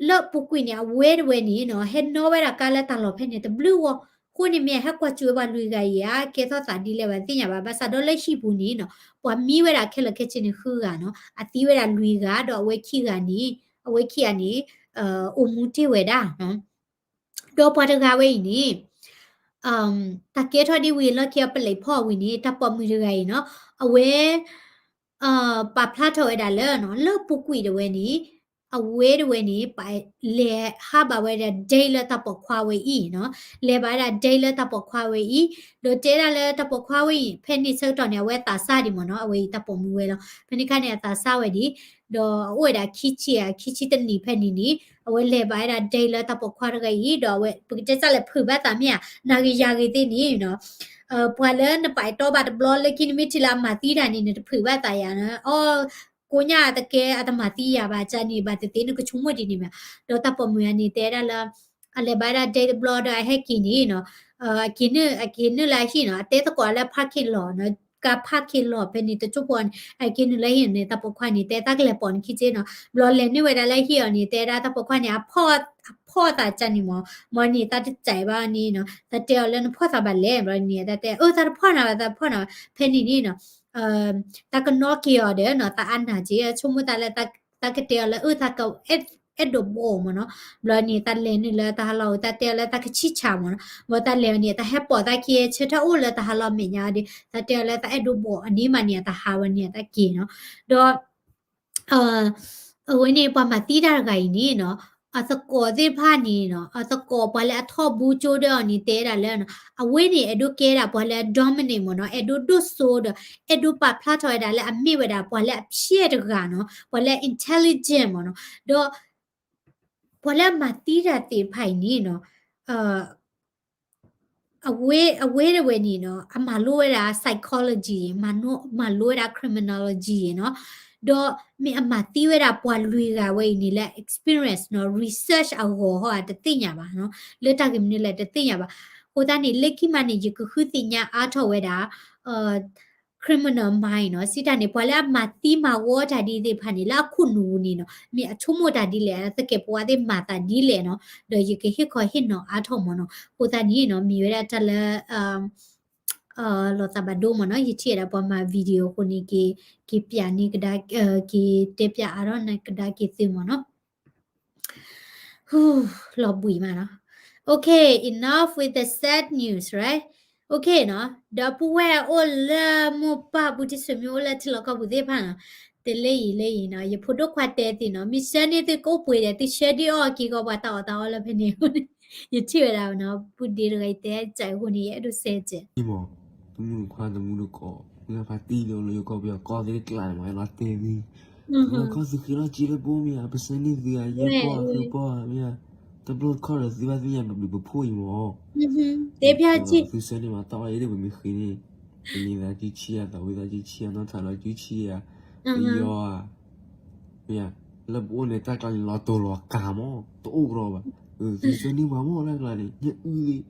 လၢအပူၤကွံာ်န့ၣ် အဝဲတဝဲန့ၣ်နီၤ ဟဲနီၣ်ဝဲဒၣ်ကါလၢတၢ်လီၢ်ဖဲန့ၣ်တဘျုးဂီၢ်, အဃိန့ၣ်မ့ၢ်အဟဲကွၢ်စူၣ်ဝဲပှၤလွံၢ်ဂၤအံၤဧါ ကဲထီၣ်သးဒ်လဲၣ်ဘၣ်တသ့ၣ်ညါဘၣ်, ဘၣ်ဆၣ်ဒီးလၢဟံၣ်ပူၤန့ၣ်နီၤ ပှၤမံဝဲဒၣ်ခဲလၢာ်ခဲဆ့န့ၣ်ဃုဂၤနီၤ, အသံဝဲဒၣ်လွံၢ်ဂၤ ဒီးအဝဲခံဂၤန့ၣ်, အဝဲခံဂၤန့ၣ် အိၣ်မူတ့ၢ်ဝဲဒၣ် ဒီးပှၤတဂၤဝဲအံၤန့ၣ် တၢ်ကဲထီၣ်ဒ်ဝံၤလီၢ်ခံအပလဲၤဖီၣ်ဝံၤန့ၣ် တၢ်ပိာ်မုၣ်တဂၤအံၤနီၤ အဝဲ ပာ်ဖျါထီၣ်ဝဲဒၣ်လၢ လၢပူၤကွံာ်တဝဲန့ၣ် အဝဲတဝဲန့ၣ် လဲၤဟးဘၣ်ဝဲဒၣ် date လၢတၢ်ပိာ်ခွါဝဲအံၤနီၤ, လဲၤဘၣ်ဝဲဒၣ် date လၢတၢ်ပိာ်ခွါဝဲအံၤ, ဒီးတဲဒၣ်လၢတၢ်ပိာ်ခွါဝဲအံၤ ဖဲန့ၣ်ဆၢကတီၢ်န့ၣ် အဝဲသးစၢ်ဒံးမ့ၢ်နီၤ, အဝဲအံၤတၢ်ပိာ်မုၣ်ဝဲလီၤ, ဖဲန့ၣ်ခါန့ၣ် အသးစၢ်ဝဲဒံး, ဒီးအအိၣ်ဝဲဒၣ်ခံဆံဧါ ခံဆံတနံၣ်ဖဲန့ၣ်န့ၣ် အဝဲလဲၤဘၣ်ဝဲဒၣ် date လၢတၢ်ပိာ်ခွါတဂၤအံၤ, ဒီးအဝဲ ပကတဲစၢ်လဲၣ် ဖုးဘၣ်သးမ့ၢ်ဧါ နၤဂ့ၤယၤဂ့ၤသ့ၣ်န့ၣ်နီၤ ပှၤလၢနပာ်တီဘၣ်တဘျီလၢခံ နမ့ၢ်ထံၣ်လၢအမၤသံတၢ်န့ၣ် နတဖုးဘၣ်သးယၤနီၤ, အီ ကိးညါတကဲအတမၤသံယၤဘၣ် ကန့ၣ် ဘၣ်သ့ၣ်သ့ၣ်နကဆိကမိၣ်ဒ်န့ၣ်မ့ၢ်, ဒီးတၢ်ပိာ်မုၣ်အန့ၣ် တဲဒၣ်လၢ အလဲၤဘၣ်ဝဲဒၣ် date တဘျီဒီးအဟဲက့ၤန့ၣ်နီၤ, အက့ၤနုာ် အက့ၤနုာ်လၢအဟံၣ်နီၤ, အတဲသကိးလၢ parking lot နီၤ, ကါ parking lot ဖဲန့ၣ် တကၠိဖိန့ၣ် အက့ၤနုာ်လၢဟံၣ်န့ၣ် တၢ်ပိာ်ခွါန့ၣ် တဲသးကလဲၤပိာ်နခံက့နီၤ, ဘျီလဲၤနုာ်ဝဲဒၣ်လၢဟံၣ်အီၤန့ၣ် တဲဒၣ်တၢ်ပိာ်ခွါန့ၣ် အဖီၣ်သးကန့ၣ်မ့ၢ်, မ့ၢ်န့ၣ် သးတစဲးဘၣ်န့ၣ်နီၤ, သးတဲအီၤလၢနဖီၣ်သးဘၣ်လဲၣ် ဘျီန့ၣ် သးတဲ အၢ သးတဖီၣ်နၤဘၣ် သးတဖီၣ်နၤဘၣ်, ဖဲန့ၣ်န့ၣ်နီၤ သးကနီၣ်က့ၤအီၤဒီးနီၤ သးအနၢ်က့ ဆိကမိၣ်သးလၢ သးကတဲအီၤလၢ အၢ သးက အဲၣ်ဒိးဘှီမ့ၢ်နီၤ, ဘျီန့ၣ် သးလဲၤနုာ်လၢတၢ်ဟးလီၢ် သးတဲအီၤလၢသးကဆံၣ်ဆၣ်မ့ၢ်နီၤ, ဘျီသးလဲၤအီၤန့ၣ် သးဟဲပိာ်သးခံဆၢထၢၣ်အိၣ်လၢတၢ်ဟးလီၢ်မဲာ်ညါဒီး သးတဲအီၤလၢသးအဲၣ်ဒိးဘှီအန့ၣ်မးန့ၣ် သးဟးဝဲန့ၣ် သးက့ၤနီၤ, ဒီး အဝဲန့ၣ် ပှၤမၤသံတၢ်တဂၤအံၤန့ၣ်နီၤ, အသကိးသ့ၣ်တဖၣ်န့ၣ်နီၤ, အသကိးပှၤလၢအထီၣ်ဘူးကၠိဒီးအီၤန့ၣ် တဲဒၣ်လၢ အဝဲန့ၣ် အဲၣ်ဒိးကဲဒၣ်ပှၤလၢအ dominate မ့ၢ်နီၤ, အဲၣ်ဒိးဒိၣ်စိဒီး အဲၣ်ဒိးပာ်ဖျါထီၣ်ဝဲဒၣ်လၢအမ့ၢ်ဝဲဒၣ်ပှၤလၢအဖျဲၣ်တဂၤနီၤ, ပှၤလၢ intelligent မ့ၢ်နီၤ, ဒီး ပှၤလၢအမၤသံတၢ်သ့ၣ်တဖၣ်အံၤန့ၣ်နီၤ, အဝဲ အဝဲတဝဲန့ၣ်နီၤ အမၤလိဝဲဒၣ် psychology မၤလိဝဲဒၣ် criminology နီၤ, ဒီးမ့ၢ်အမၤသံဝဲဒၣ်ပှၤလွံၢ်ဂၤဝဲအံၤန့ၣ်လၢ experience နီၤ research အဂီၢ်ဟီတသ့ၣ်ညါဘၣ်နီၤ, လၢတၢ်ဂ့ၢ်မနုၤလဲၣ်တသ့ၣ်ညါဘၣ်, အဃိသတးန့ၣ် လၢခံမးန့ၣ် ယကဃုသ့ၣ်ညါအါထီၣ်ဝဲဒ၁ criminal mind နီၤ, စံးတၢ်န့ၣ် ပှၤလၢအမၤသံမၤဂီၤတၢ်ဒ်သ့ၣ်တဖၣ်န့ၣ် လၢအခိၣ်နူာ်ပူၤန့ၣ်နီၤ မ့ၢ်အဆိကမိၣ်တၢ်ဒ်လဲၣ်, သကဲးပဝးသ့ၣ်မၤသးဒ်လဲၣ်နီၤ, ဒီးယကဟ့ၣ်ခီဟ့ၣ်နီၤအါထီၣ်မ့ၢ်နီၤ, အဃိသတးန့ၣ်နီၤ မ့ၢ်ဝဲဒၣ်တၢ်လၢ လီၤသးဘၣ်ဒိမ့ၢ်နီၤ, ယထံၣ်ဝဲဒၣ်ပှၤမၤ video အဃိန့ၣ် က့ၤပၠးန့ၢ်ကဒါ က့ၤတဲပၠးအါထီၣ်န့ၢ်ကဒါက့ၤသုမ့ၢ်နီၤ. လီၤဘှံးမးနီၤ. Okay, enough with the sad news, right? Okay နီၤ, ဒီပုၢ်ဝဲၢ်အိၣ်လၢမိၢ်ပၢ်ဘူးတံၢ်ဆွေမျိုးအိၣ်လၢထံလီၢ်ကီၢ်ပူၤသ့ၣ်တဖၣ်နီၤ, တလၢအံၤလၢအံၤနီၤ, ယဖိဒိၣ်ခွါတဲသ့ၣ်နီၤ, မ့ၢ်ဆှၢန့ၢ်သုကအိၣ်ပှဲၤဒီး သုဆှၢဒံးအီၣ်က့ၤကီးပှၤတၢ်အီၣ်တၢ်အီလၢဖဲန့ၣ်, ယထံၣ်ဝဲဒၣ်နီၤ, ပုၢ်ဒ့တဂၤအံၤတဲစဲးအဃိန့ၣ် ယအဲၣ်ဒိးစဲးစဲး မ့ၢ် တမူတခွါတမူတကိး မ့ၢ်ဖါတံၢ်လၢလၢယကီၢ်ပယီၤကီၢ်သ့ၣ်တကျါန့ၣ်မး ဟဲလီၤတဲာ်သံ, မ့ၢ်ကီၢ်သုဃ့လီၤက့လၢပိမ့ၢ်ဧါ, ပဆၢန့ၢ်သုဧါ, ယဲၢ်ပီၢ်ဃုပီၢ်ဧါ, မ့ၢ်ဧါ, တဘျီတခီၣ်ဒီးသုဘၣ်သ့ၣ်ညါပဘျုးပဖှိၣ်အံၤမၢ်, တဲဖျါက့ သုဆၢန့ၢ်ဘၣ်တၢ်အီၣ်အံၤဒီး ပမ့ၢ်ဃ့န့ၣ် ပန့ၢ်သးကၠူဆံယၤ သးဝံသးကၠူဆံယၤ နီၢ်ထးလီၤကၠူဆံယၤ ပယီၤဧါ မ့ၢ်ဧါ လၢပအိၣ်န့ၣ်တၢ်ကျါန့ၣ် လီၤတိၤလီၤကၤမၢ် တအိၣ်ကရီဘၣ်, သုဆၢန့ၢ်ပှၤမၢ်တၢ်ကျါန့ၣ် ညၣ်အုၣ်သ့ၣ်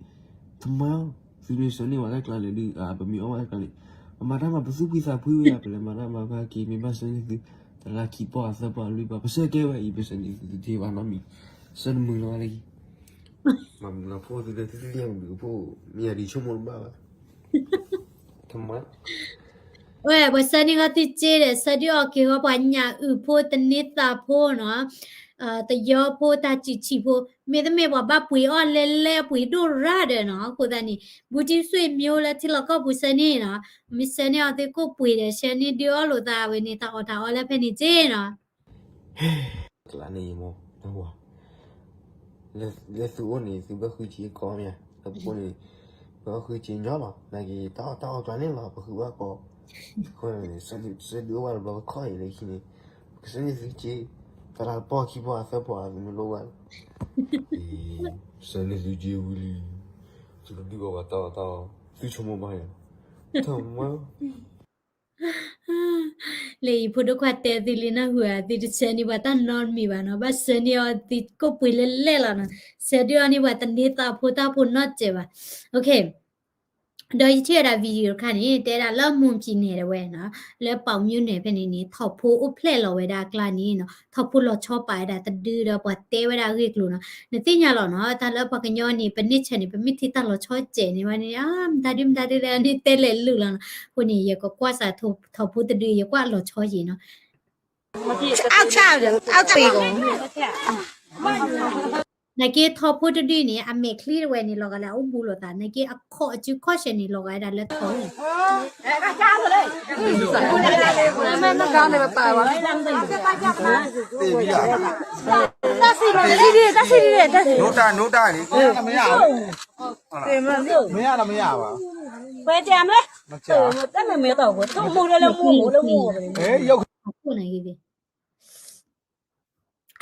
တမၤ သုမ့ၢ်ဆၢန့ၢ်ပှၤတၢ်ကျါန့ၣ်ဒုး ပမ့ၢ်အီၣ်ဘၣ်တၢ်ကျါန့ၣ် ပမၤတၢ်မၤပသူၣ်ဖှံသးဖှံဝဲယါ ပလဲၤမၤတၢ်မၤဖးက့ၤ မ့ၢ်ဘၣ်ဆၢန့ၢ်သု တလါခံပီၢ်အသၢပီၢ်အလွံၢ်ပီၢ် ပဆၢကဲဝဲအံၤ ပဆၢန့ၢ်သုတထံၣ်ဘၣ်နီတမံၤ ဆၢတမုာ်လီၤလၢ မၤမုာ်လီၤဖိသုလၢသုသ့ၣ်ညါမုာ်ဖိ မ့ၢ်ယၤဒ်ဆိကမိၣ်တဘၣ်ဘၣ် ဝဲ ပှၤဆၢန့ၢ်ဂီၢ်သုစ့ဒီး ဆၢဒုးအီၣ်က့ၤဂီၢ်ပှၤညၣ်အုၣ်ဖိ တန့သးဖိနီၤ, တယီဖိ တၢ်စံၣ်ဆံၣ်ဖိ မ့တမ့ၢ်ပှၤဘၣ်ပှ့ၤအီၣ်လဲလဲအပှ့ၤဒိၣ်ရၣ်ဒီးနီၤ, အဃိသတးန့ၣ် ဘူးတံၢ်ဆွေမျိုးလၢထံလီၢ်ကီၢ်ပူၤဆၢန့ၢ်နီၤ, မ့ၢ်ဆၢန့ၢ်အီၤသုကိၣ်ပှ့ၤဒီး ဆၢန့ၢ်ဒုးအီၣ်လိာ်သးဝဲန့ၣ် တၢ်အီၣ်တၢ်အီလၢဖဲန့ၣ်စ့နီၤ ကျါန့ၣ်မ့ၢ် လၢသုအိၣ်န့ၣ် သုဘၣ်ဃုစ့ကီးမ့ၢ်ဧါ, လၢပအိၣ်န့ၣ် ပဘၣ်ဃုစ့ညီလီၤ, နာ်က့ တၢ်အီၣ်တၢ်အီကျါန့ၣ်လီၤ ပဃုဘၣ်ကီး, အဃိန့ၣ် စၢဒုးအိၣ်ဘၣ်တဘျီတခီၣ်အံၤလၢခံန့ၣ်, ပကစၢန့ၢ်သုစ့, တလါတပီၢ်ခံပီၢ်အသၢပီၢ်အသုမ့ၢ်လိၣ်ဘၣ်, စၢန့ၢ်သုစ့ဝံၤလံ, သုကဒုးအီၣ်ဘၣ်တၢ်အီၣ်တၢ်အီ, သုဆိကမိၣ်ဘၣ်ယၤ, ထီၣ်မၢ လၢအံၤဖိဒိၣ်ခွါတဲသုလံနၢ်ဟူဧါ, သုတဆၢန့ၢ်ပှၤတၢ်နီတမံၤဘၣ်နီၤ, ဘၣ်ဆၢန့ၢ်အီၤသုကိၣ်ပှ့ၤလဲလဲလီၤနီၤ, ဆၢဒုးအီၣ်န့ၢ်ပှၤတန့သးဖိတၢ်ဖိနီတစဲးဘၣ်, ဒီးယထံၣ်ဝဲဒၣ် video တခါန့ၣ် တဲဒၣ်လၢမွန်ပြည်နယ်ဒၣ်ဝဲနီၤ, လၢပေါင်မြို့နယ်ဖဲန့ၣ်န့ၣ် ထိၣ်ဖိအိၣ်ဖျဲၣ်လီၤဝဲဒၣ်အကျါန့ၣ်နီၤ, ထိၣ်ဖိလီၤဆီပာ်ဝဲဒၣ်တဒုဒီးပှၤတဲဝဲဒၣ်အဂ့ၢ်အကျိၤနီၤ, နသ့ၣ်ညါလီၤနီၤ, တၢ်လၢပှၤကညီန့ၣ် ပန့ၢ်ဆၢန့ၣ် ပမ့ၢ်ထံၣ်တၢ်လီၤဆီစဲးန့ၣ်ဝဲန့ၣ် မတၤဒုမတၤဒုလဲၣ်န့ၣ်တဲလဲၤလုၢ်လီၤနီၤ, အဃိန့ၣ် ယကကွၢ်စးထိၣ်ဖိတဒု ယကွၢ်လီၤဆီယံၤနီၤ, နာ်က့ထိၣ်ဖိတဒုန့ၣ် အမဲာ်ချံတဝဲန့ၣ် လီၤဂာ်လၢအအိၣ်ဘူးလိာ်သး, နာ်က့အခီၣ်အစုခီၣ်ဆဲးန့ၣ် လီၤဂာ်ဝဲဒၣ်လၢထိၣ် တၢ်ဆံၣ်တၢ်ဆံၣ်တၢ်ဆံၣ် မ့ၢ်ရတာမ့ၢ်ရပါဘူး ဘယ်ကြမလဲ တမ့ၢ်မ့ၢ်တော့ဘူး ထုံးမှုလည်းလည်းမှုမှုလည်းမှုမှု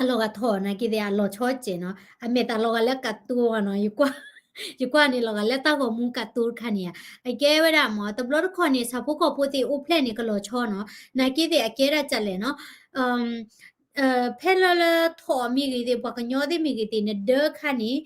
အလီၤဂာ်ထိၣ်နာ်က့သ့ၣ် အလီၤဆီစဲးနီၤ, အမဲာ်သးလီၤဂာ်လၢကးတိၤနီၤ, ယကွၢ်န့ၣ်လီၤဂာ်လၢတၢ်ဂီၤမူကးတိၤတခါန့ၣ်ဧါ, အကဲဝဲဒၣ်မ့ၢ် တဘျီတခီၣ်န့ၣ် ဆၣ်ဖိကီၢ်ဖိသ့ၣ်အိၣ်ဖျဲၣ်န့ၣ် ကလီၤဆီနီၤ, နာ်က့သ့ၣ်အကဲဒၣ်ကလဲၣ်နီၤ ဖဲလၢလၢထိၣ်မ့ၢ်ဂ့ၤသ့ၣ် ပှၤကညီသ့ၣ်မ့ၢ်ဂ့ၤသ့ၣ် နဒၢခါန့ၣ်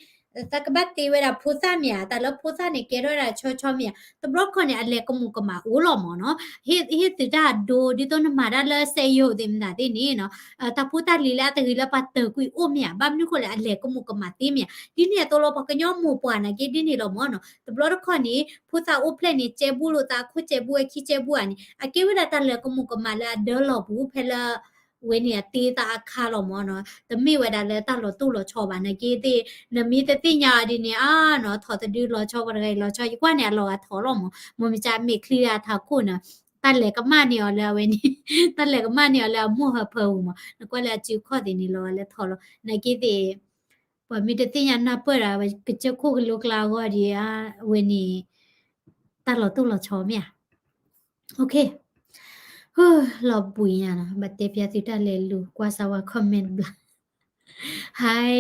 တၢ်ကဘၣ်တ့ဝဲဒၣ်ဖိသၣ်မ့ၢ်ဧါ, တၢ်လၢဖိသၣ်န့ၣ် ကဲထီၣ်ဝဲဒၣ်ဆီဆီမ့ၢ်ဧါ, တဘျီတခီၣ်န့ၣ် အလဲၤကမူးကမၣ်အိၣ်လီၤမ့ၢ်နီၤ, ဟ့ၣ်သုတၢ်အဒိ ဒ်သိးနမၤတၢ်လၢစက်ရုံသ့ၣ်မတၤသ့ၣ်န့ၣ်နီၤ, တၢ်ဖိတၢ်လံၤလၢအတဂ့ၤလၢပှၤတၢၤကွံာ်အိၣ်မ့ၢ်ဧါ, ဘၣ်မနုၤဃိလဲၣ် အလဲၤကမူးကမၣ်သ့မ့ၢ်ဧါ, ဒ်န့ၣ်အသိးလီၤ ပှၤကညီမိၢ်ပှၢ်နာ်က့ဒ်န့ၣ်လီၤမ့ၢ်နီၤ, တဘျီတခီၣ်န့ၣ် ဖိသၣ်အိၣ်ဖျဲၣ်န့ၣ် ကဲဘူၣ်လိာ်သးအခိၣ်ကဲဘူၣ်အခံကဲဘူၣ်ဧါန့ၣ် အကဲဝဲဒၣ်တၢ်လဲၤကမူးကမၣ်လၢအဒၢလီၢ်ပူၤဖဲလၢ ဝဲန့ၣ်အတ့သးအခါလီၤမ့ၢ်နီၤ, တမ့ၢ်ဝဲဒၣ်လၢတၢ်လီၤတိၢ်လီၤဆီဘၣ်, နာ်က့သ့ၣ် နမ့ၢ်တသ့ၣ်ညါအီၤဒ်န့ၣ် အါနီၤ ထိၣ်တဒုလီၤဆီ ပှၤတဂၤအံၤလီၤဆီ ယကွၢ်န့ၣ်အလီၤဂာ်ထိၣ်လီၤမ့ၢ်, မ့ၢ်မ့ၢ်ကမဲာ်ချံဒၣ်ထးခိၣ်နီၤ, တၢ်လဲၤကမၣ်န့ၢ်အီၤလၢအဝဲန့ၣ်, တၢ်လဲၤကမၣ်န့ၢ်အီၤလၢအမိၢ်ဟၢဖၢပူၤမ့ၢ်, နကွၢ်လၢအစုခီၣ်သ့ၣ်န့ၣ်လီၤဂာ်လၢထိၣ်လီၤ, နာ်က့သ့ၣ် ပှၤမ့ၢ်တသ့ၣ်ညါနၢ်ပၢၢ်ဒီး ကစၢၢ်ခိၣ်ကလိကျါအဂီၢ်ဒ်အဝဲန့ၣ်, တၢ်လီၤတိၢ်လီၤဆီမ့ၢ်ဧါ OK, လီၤဘှံးညါနီၤ, ဘၣ်တဲပျါသုတၢ်လဲၤလူၤ ကွၢ်စၢ်ဝဲ comment ဘျါ, Hi,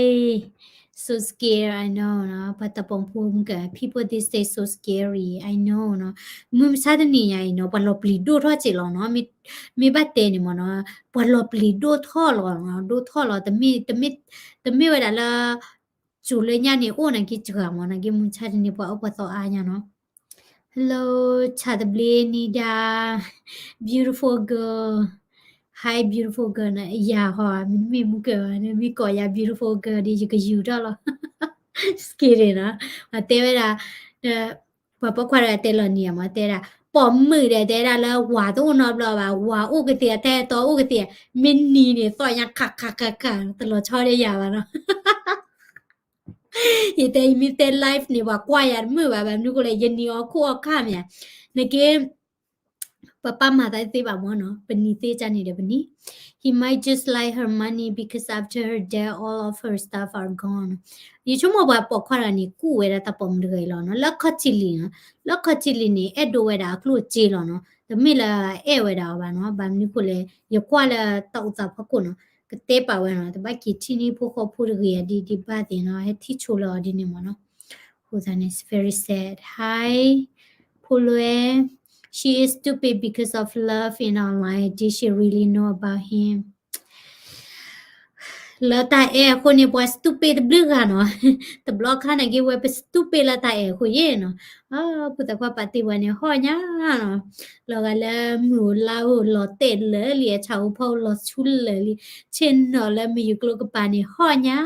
so scary, I know နီၤ, ပှၤတပီၤဖိမုၢ်က people these days so scary, I know နီၤ, မုၢ်မဆါတနံၤညါအံၤနီၤ ပှၤလီၤပျံၤဒိၣ်ထီၣ်စ့ၢ်လီၤနီၤ, မ့ၢ်ဘၣ်တဲန့ၣ်မ့ၢ်နီၤ, ပှၤလီၤပျံၤဒိၣ်ထီၣ်လီၤ, ဒိၣ်ထီၣ်လီၤ, တမ့ၢ်ဝဲဒၣ်လၢ စိၤလၢညါန့ၣ် အိၣ်နာ်က့စှၤမ့ၢ် နာ်က့မုၢ်ဆါတနံၤ ပှၤအၢပှၤသီအါညါနီၤ, Hello, ဆၣ်သဘျ့ Nida, beautiful girl, hi beautiful girl နီၤ, ယၤဟီ မ့တမ့ၢ်မုၢ်ကၢၤဘၣ် မ့ၢ်ကိးယၤ beautiful girl ဒီး ယကယူၤထီၣ်လီၤ, စက့န့ၣ်နီၤ, ပှၤတဲဝဲဒၣ်, ပှၤပိာ်ခွါတဂၤတဲလီၤနံၤမ့ၢ် တဲဒၣ်, ပိာ်မုၣ်ဒီးတဲဒၣ်လၢဝၤတအိၣ်နီတဘျီဘၣ်, ဝၤအိၣ်ကသ့ၣ် အတၢ်အဲၣ်တီအိၣ်ကသ့ၣ်, မ့ၢ်နံၤန့ၣ် သီၣ်ညါခးခးခးခး တလီၤဆီဒီးယၤဘၣ်နီၤ ယတဲယမ့ၢ်တဲ live န့ၣ် ပှၤကွၢ်ယၤတမုာ်ဘၣ်, ဘၣ်မနုၤဃိလဲၣ် ယနံၤအီၣ်ခိၣ်အီၣ်ခါမ့ၢ်ဧါ, နက့ ပပာ်မၤသးသ့ဘၣ်မ့ၢ်နီၤ, ပနံၤသ့ကၢ်န့ၣ်ဒီးပနံၤ, He might just like her money because after her death all of her stuff are gone. ယဆိကမိၣ်ပှၤပိာ်ခွါတဂၤန့ၣ် ကူၣ်ဝဲဒၣ်တၢ်ပိာ်မုၣ်တဂၤအံၤလီၤနီၤ, လၢခီၣ်ထံးလံၤနီၤ, လၢခီၣ်ထံးလံၤန့ၣ် အဲၣ်ဒိးဝဲဒၣ်အကျိၣ်အစ့လီၤနီၤ, တမ့ၢ်လၢအဲၣ်ဝဲဒၣ်အီၤဘၣ်နီၤ, ဘၣ်မနုၤဃိလဲၣ် ယကွၢ်လၢတၢ်အိၣ်သးဖီခိၣ်နီၤ ကတဲပာ်ဝဲနီၤ, တဘၣ်က့ၤထံၣ်န့ၢ်ဖိဃီဖိတဂ့ၤဧါ, ဒ်ဒ်ဘၣ်သ့ၣ်နီၤ, ဟဲထံၣ်ဆိလၢအီၤဒ်န့ၣ်မ့ၢ်နီၤ. အဃိသတးန့ၣ် it's very sad. Hi ဖိလွဲ, she is stupid because of love in online. Did she really know about him? လၢတၢ်အဲၣ်အဃိန့ၣ် ပှၤ stupid တဘျုးဂၤနီၤ. တဘျီခါန့ၣ်က့ၤဝဲ ပ stupid လၢတၢ်အဲၣ်အဃိယဲၢ်နီၤ. အ ဖိသၣ်ခွါပာ်တ့ၢ်ပှၤန့ၣ် ဟီၣ်ညါနီၤ. လီၤဂာ်လၢမုၢ်အိၣ်လါအိၣ် လီၤတဲာ်လၢာ်လံ, အဆၣ်အိၣ်ဖီအိၣ်လီၤဆူလၢာ်လံ, ဆ့ၣ်နီၤလၢမုၢ်ယူၤကျိကပၤန့ၣ် ဟီၣ်ညါ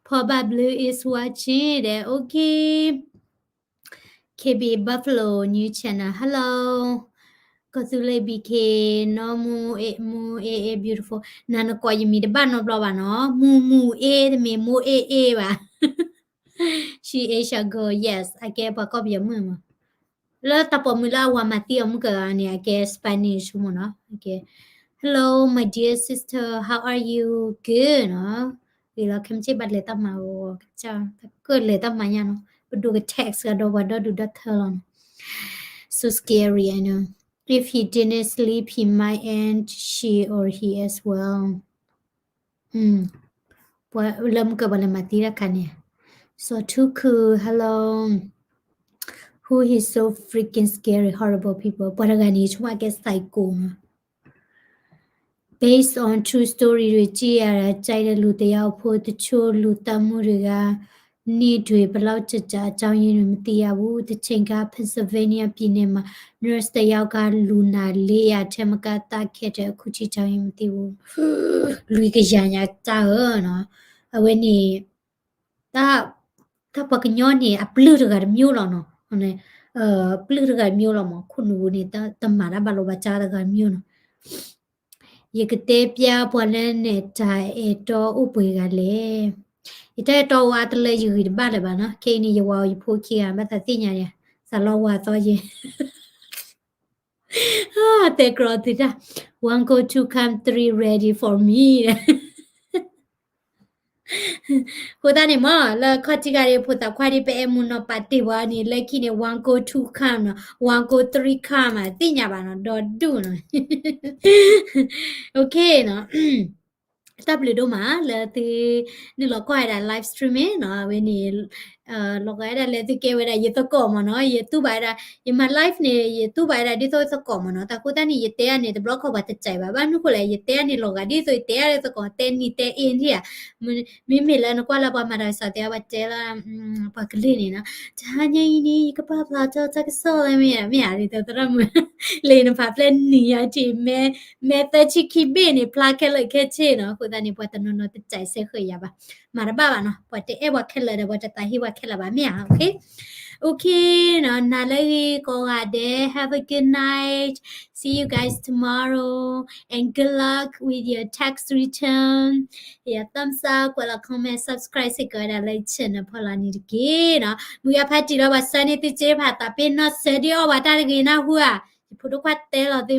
Papa Blue is watching ဒီး okay. KB Buffalo new channel hello. ကီၢ်သူလ့ၤ BK နီၢ်မူ မူ AA beautiful. နၤနကိးယမံၤတဘၣ်နီတဘျီဘၣ်နီၤ. မူ မူ A တမ့ၢ် မူ AA ဘၣ်. She Asia girl, yes. အကဲပှၤကီၢ်ပယီၤမုၣ်မး. လၢတၢ်ပိာ်မုၣ်လၢအဝၤမၤသံအီၤမုၣ်ကဂၤန့ၣ် အကဲ Spanish မ့ၢ်နီၤ. Okay. Hello, my dear sister. How are you? Good နီၤ. ဂ့ၤလီၤ ခဲမုၢ်ဆ့ၣ်ဘၣ်လဲၤတၢ်မၤအီၤ, ကစၢ်တၢ်ကၢၣ်လဲၤတၢ်မၤညါနီၤ. ပဒိၣ်က text ကဒီးပှၤဒီဒူၣ်ဒီထၢလီၤနီၤ. So scary, I know. If he didn't sleep, he might end she or he as well. ပှၤလၢမုၢ်ကပၤလဲၤမၤသံတၢ်ခါန့ၣ်. So too cool, hello. Who is so freaking scary, horrible people? ပှၤတဂၤန့ၣ် ဆိကမိၣ်ကဲ psycho နီၤ. Based on true story တွေကြည့်ရတာ ကြိုက်တဲ့လူတစ်ယောက်အဖို့ တချို့လူသတ်မှုတွေက နှစ်တွေဘယ်လောက်ကြာကြာအကြောင်းရင်းတွေမသိရဘူး။ တစ်ချိန်က Pennsylvania ပြည်နယ်မှာ nurse တစ်ယောက်က လူနာ လေးရာ ထက်မက သတ်ခဲ့တယ်။ အခုထိ အကြောင်းရင်းမသိဘူး. လွံၢ်ကယၤညါတၢ်ဧၢနီၤ. အဝဲန့ၣ် တၢ် တၢ်ပှၤကညီန့ၣ် အပျုၢ်တဂၤတစ်မျိုးလီၤနီၤ. ပျုၢ်တဂၤတစ်မျိုးလီၤမး, ခိၣ်နူာ်ပူၤန့ၣ် တမၤတၢ်ဘၣ်လိာ်ဘၣ်စးတဂၤတစ်မျိုးနီၤ. ယကတဲပျၢ်ပှၤလၢနတၢ်အဲၣ်တီအိၣ်ပှဲၤဂၤလဲၣ်. ယတၢ်အဲၣ်တီအိၣ်အါတလၢယဂံၢ်တဘၣ်လၢၤဘၣ်နီၤ. ခဲအံၤန့ၣ် ယဝၤအီၤယဖိခံဂၤ ဘၣ်သးသ့ၣ်ညါဒံး, သးလီဝၤသီယဲၢ် တဲကြီသုတၢ်, one go two come three ready for me. အဃိသတးန့ၣ်မး လၢခီၣ်ထံးဂၤဒံး ဖိသၣ်ခွါဒံး ပအဲၣ်မုၢ်နီၤပာ်တ့ၢ်ပှၤန့ၣ် လၢခံန့ၣ် one go two come နီၤ, one go three come မး သ့ၣ်ညါဘၣ်နီၤ, ဒီဒူၣ်နီၤ. Okay နီၤ. တၢ်ဘျုးဒိၣ်မး လၢသုနုာ်လီၤကွၢ်ဝဲဒၣ် live streaming နီၤ, အဝဲန့ၣ် လီၤဂာ်ဝဲဒၣ်လၢသုကဲဝဲဒၣ် ယသကိးမးနီၤ, ယတူၢ်ဘၣ်ဝဲဒၣ် ယမၤ live န့ၣ် ယတူၢ်ဘၣ်ဝဲဒၣ်ဒ်သိးသကိးမးနီၤ, တၢ်အဃိသတးန့ၣ် ယတဲအန့ၣ် တဘျီခီပှၤတစဲးဘၣ်, ဘၣ်မနုၤဃိလဲၣ် ယတဲအန့ၣ်လီၤဂာ်ဒ်သိးယတဲအလၢသကိး တဲနံၤတဲအ့န့ၣ်ဧါ, မ့မ့ၢ်လၢနကွၢ်လၢပှၤမၤတၢ်ကစီၣ်တဲအီၤ ပှၤတဲလၢ ပှၤကလုာ်န့ၣ်နီၤ, တဟါညါအံၤန့ၣ် ယကပာ်ဖျါထီၣ်တၢ်ကစီၣ်လၢမ့ၢ်ဧါ, မ့ၢ်ဧါ, ဒ်သိးသရၣ်မုၣ် လၢနဖးဖျဲၣ်နံၤညါထံး မဲသၢဆံခံဘ့ၣ်န့ၣ် ဖျါခဲလၢာ်ခဲဆ့နီၤ, အဃိသတးန့ၣ် ပှၤတနီၤနီၤတစဲးစဲဃုာ်ယၤဘၣ်, မၤတဘၣ်ဘၣ်နီၤ, ပှၤတအဲၣ်ပှၤခဲလၢာ်ဒီး ပှၤတသးဟ့ပှၤခဲလၢာ်ဘၣ် မ့ၢ်ဧါ, okay, okay နီၤ, နၤလၢဂ့ၤကိးဂၤဒဲး, have a good night, see you guys tomorrow, and good luck with your tax return, ယ thumbs up, ကွဲးလီၤ comment, subscribe စ့ၢ်ကီးဝဲဒၣ်လၢ channel ဖီလာ်န့ၣ်တက့ၢ်နီၤ, မုၢ်ဂၤဖါတံၢ်လီၤ ပှၤဆၢန့ၢ်သုစ့ဖးသးပ့ၤနီၣ်စၢၤဒံးအီၣ်ပှၤတၢ်တဂ့ၤနၢ်ဟူဧါ, ယဖိဒိၣ်ခွါတဲလီၤသု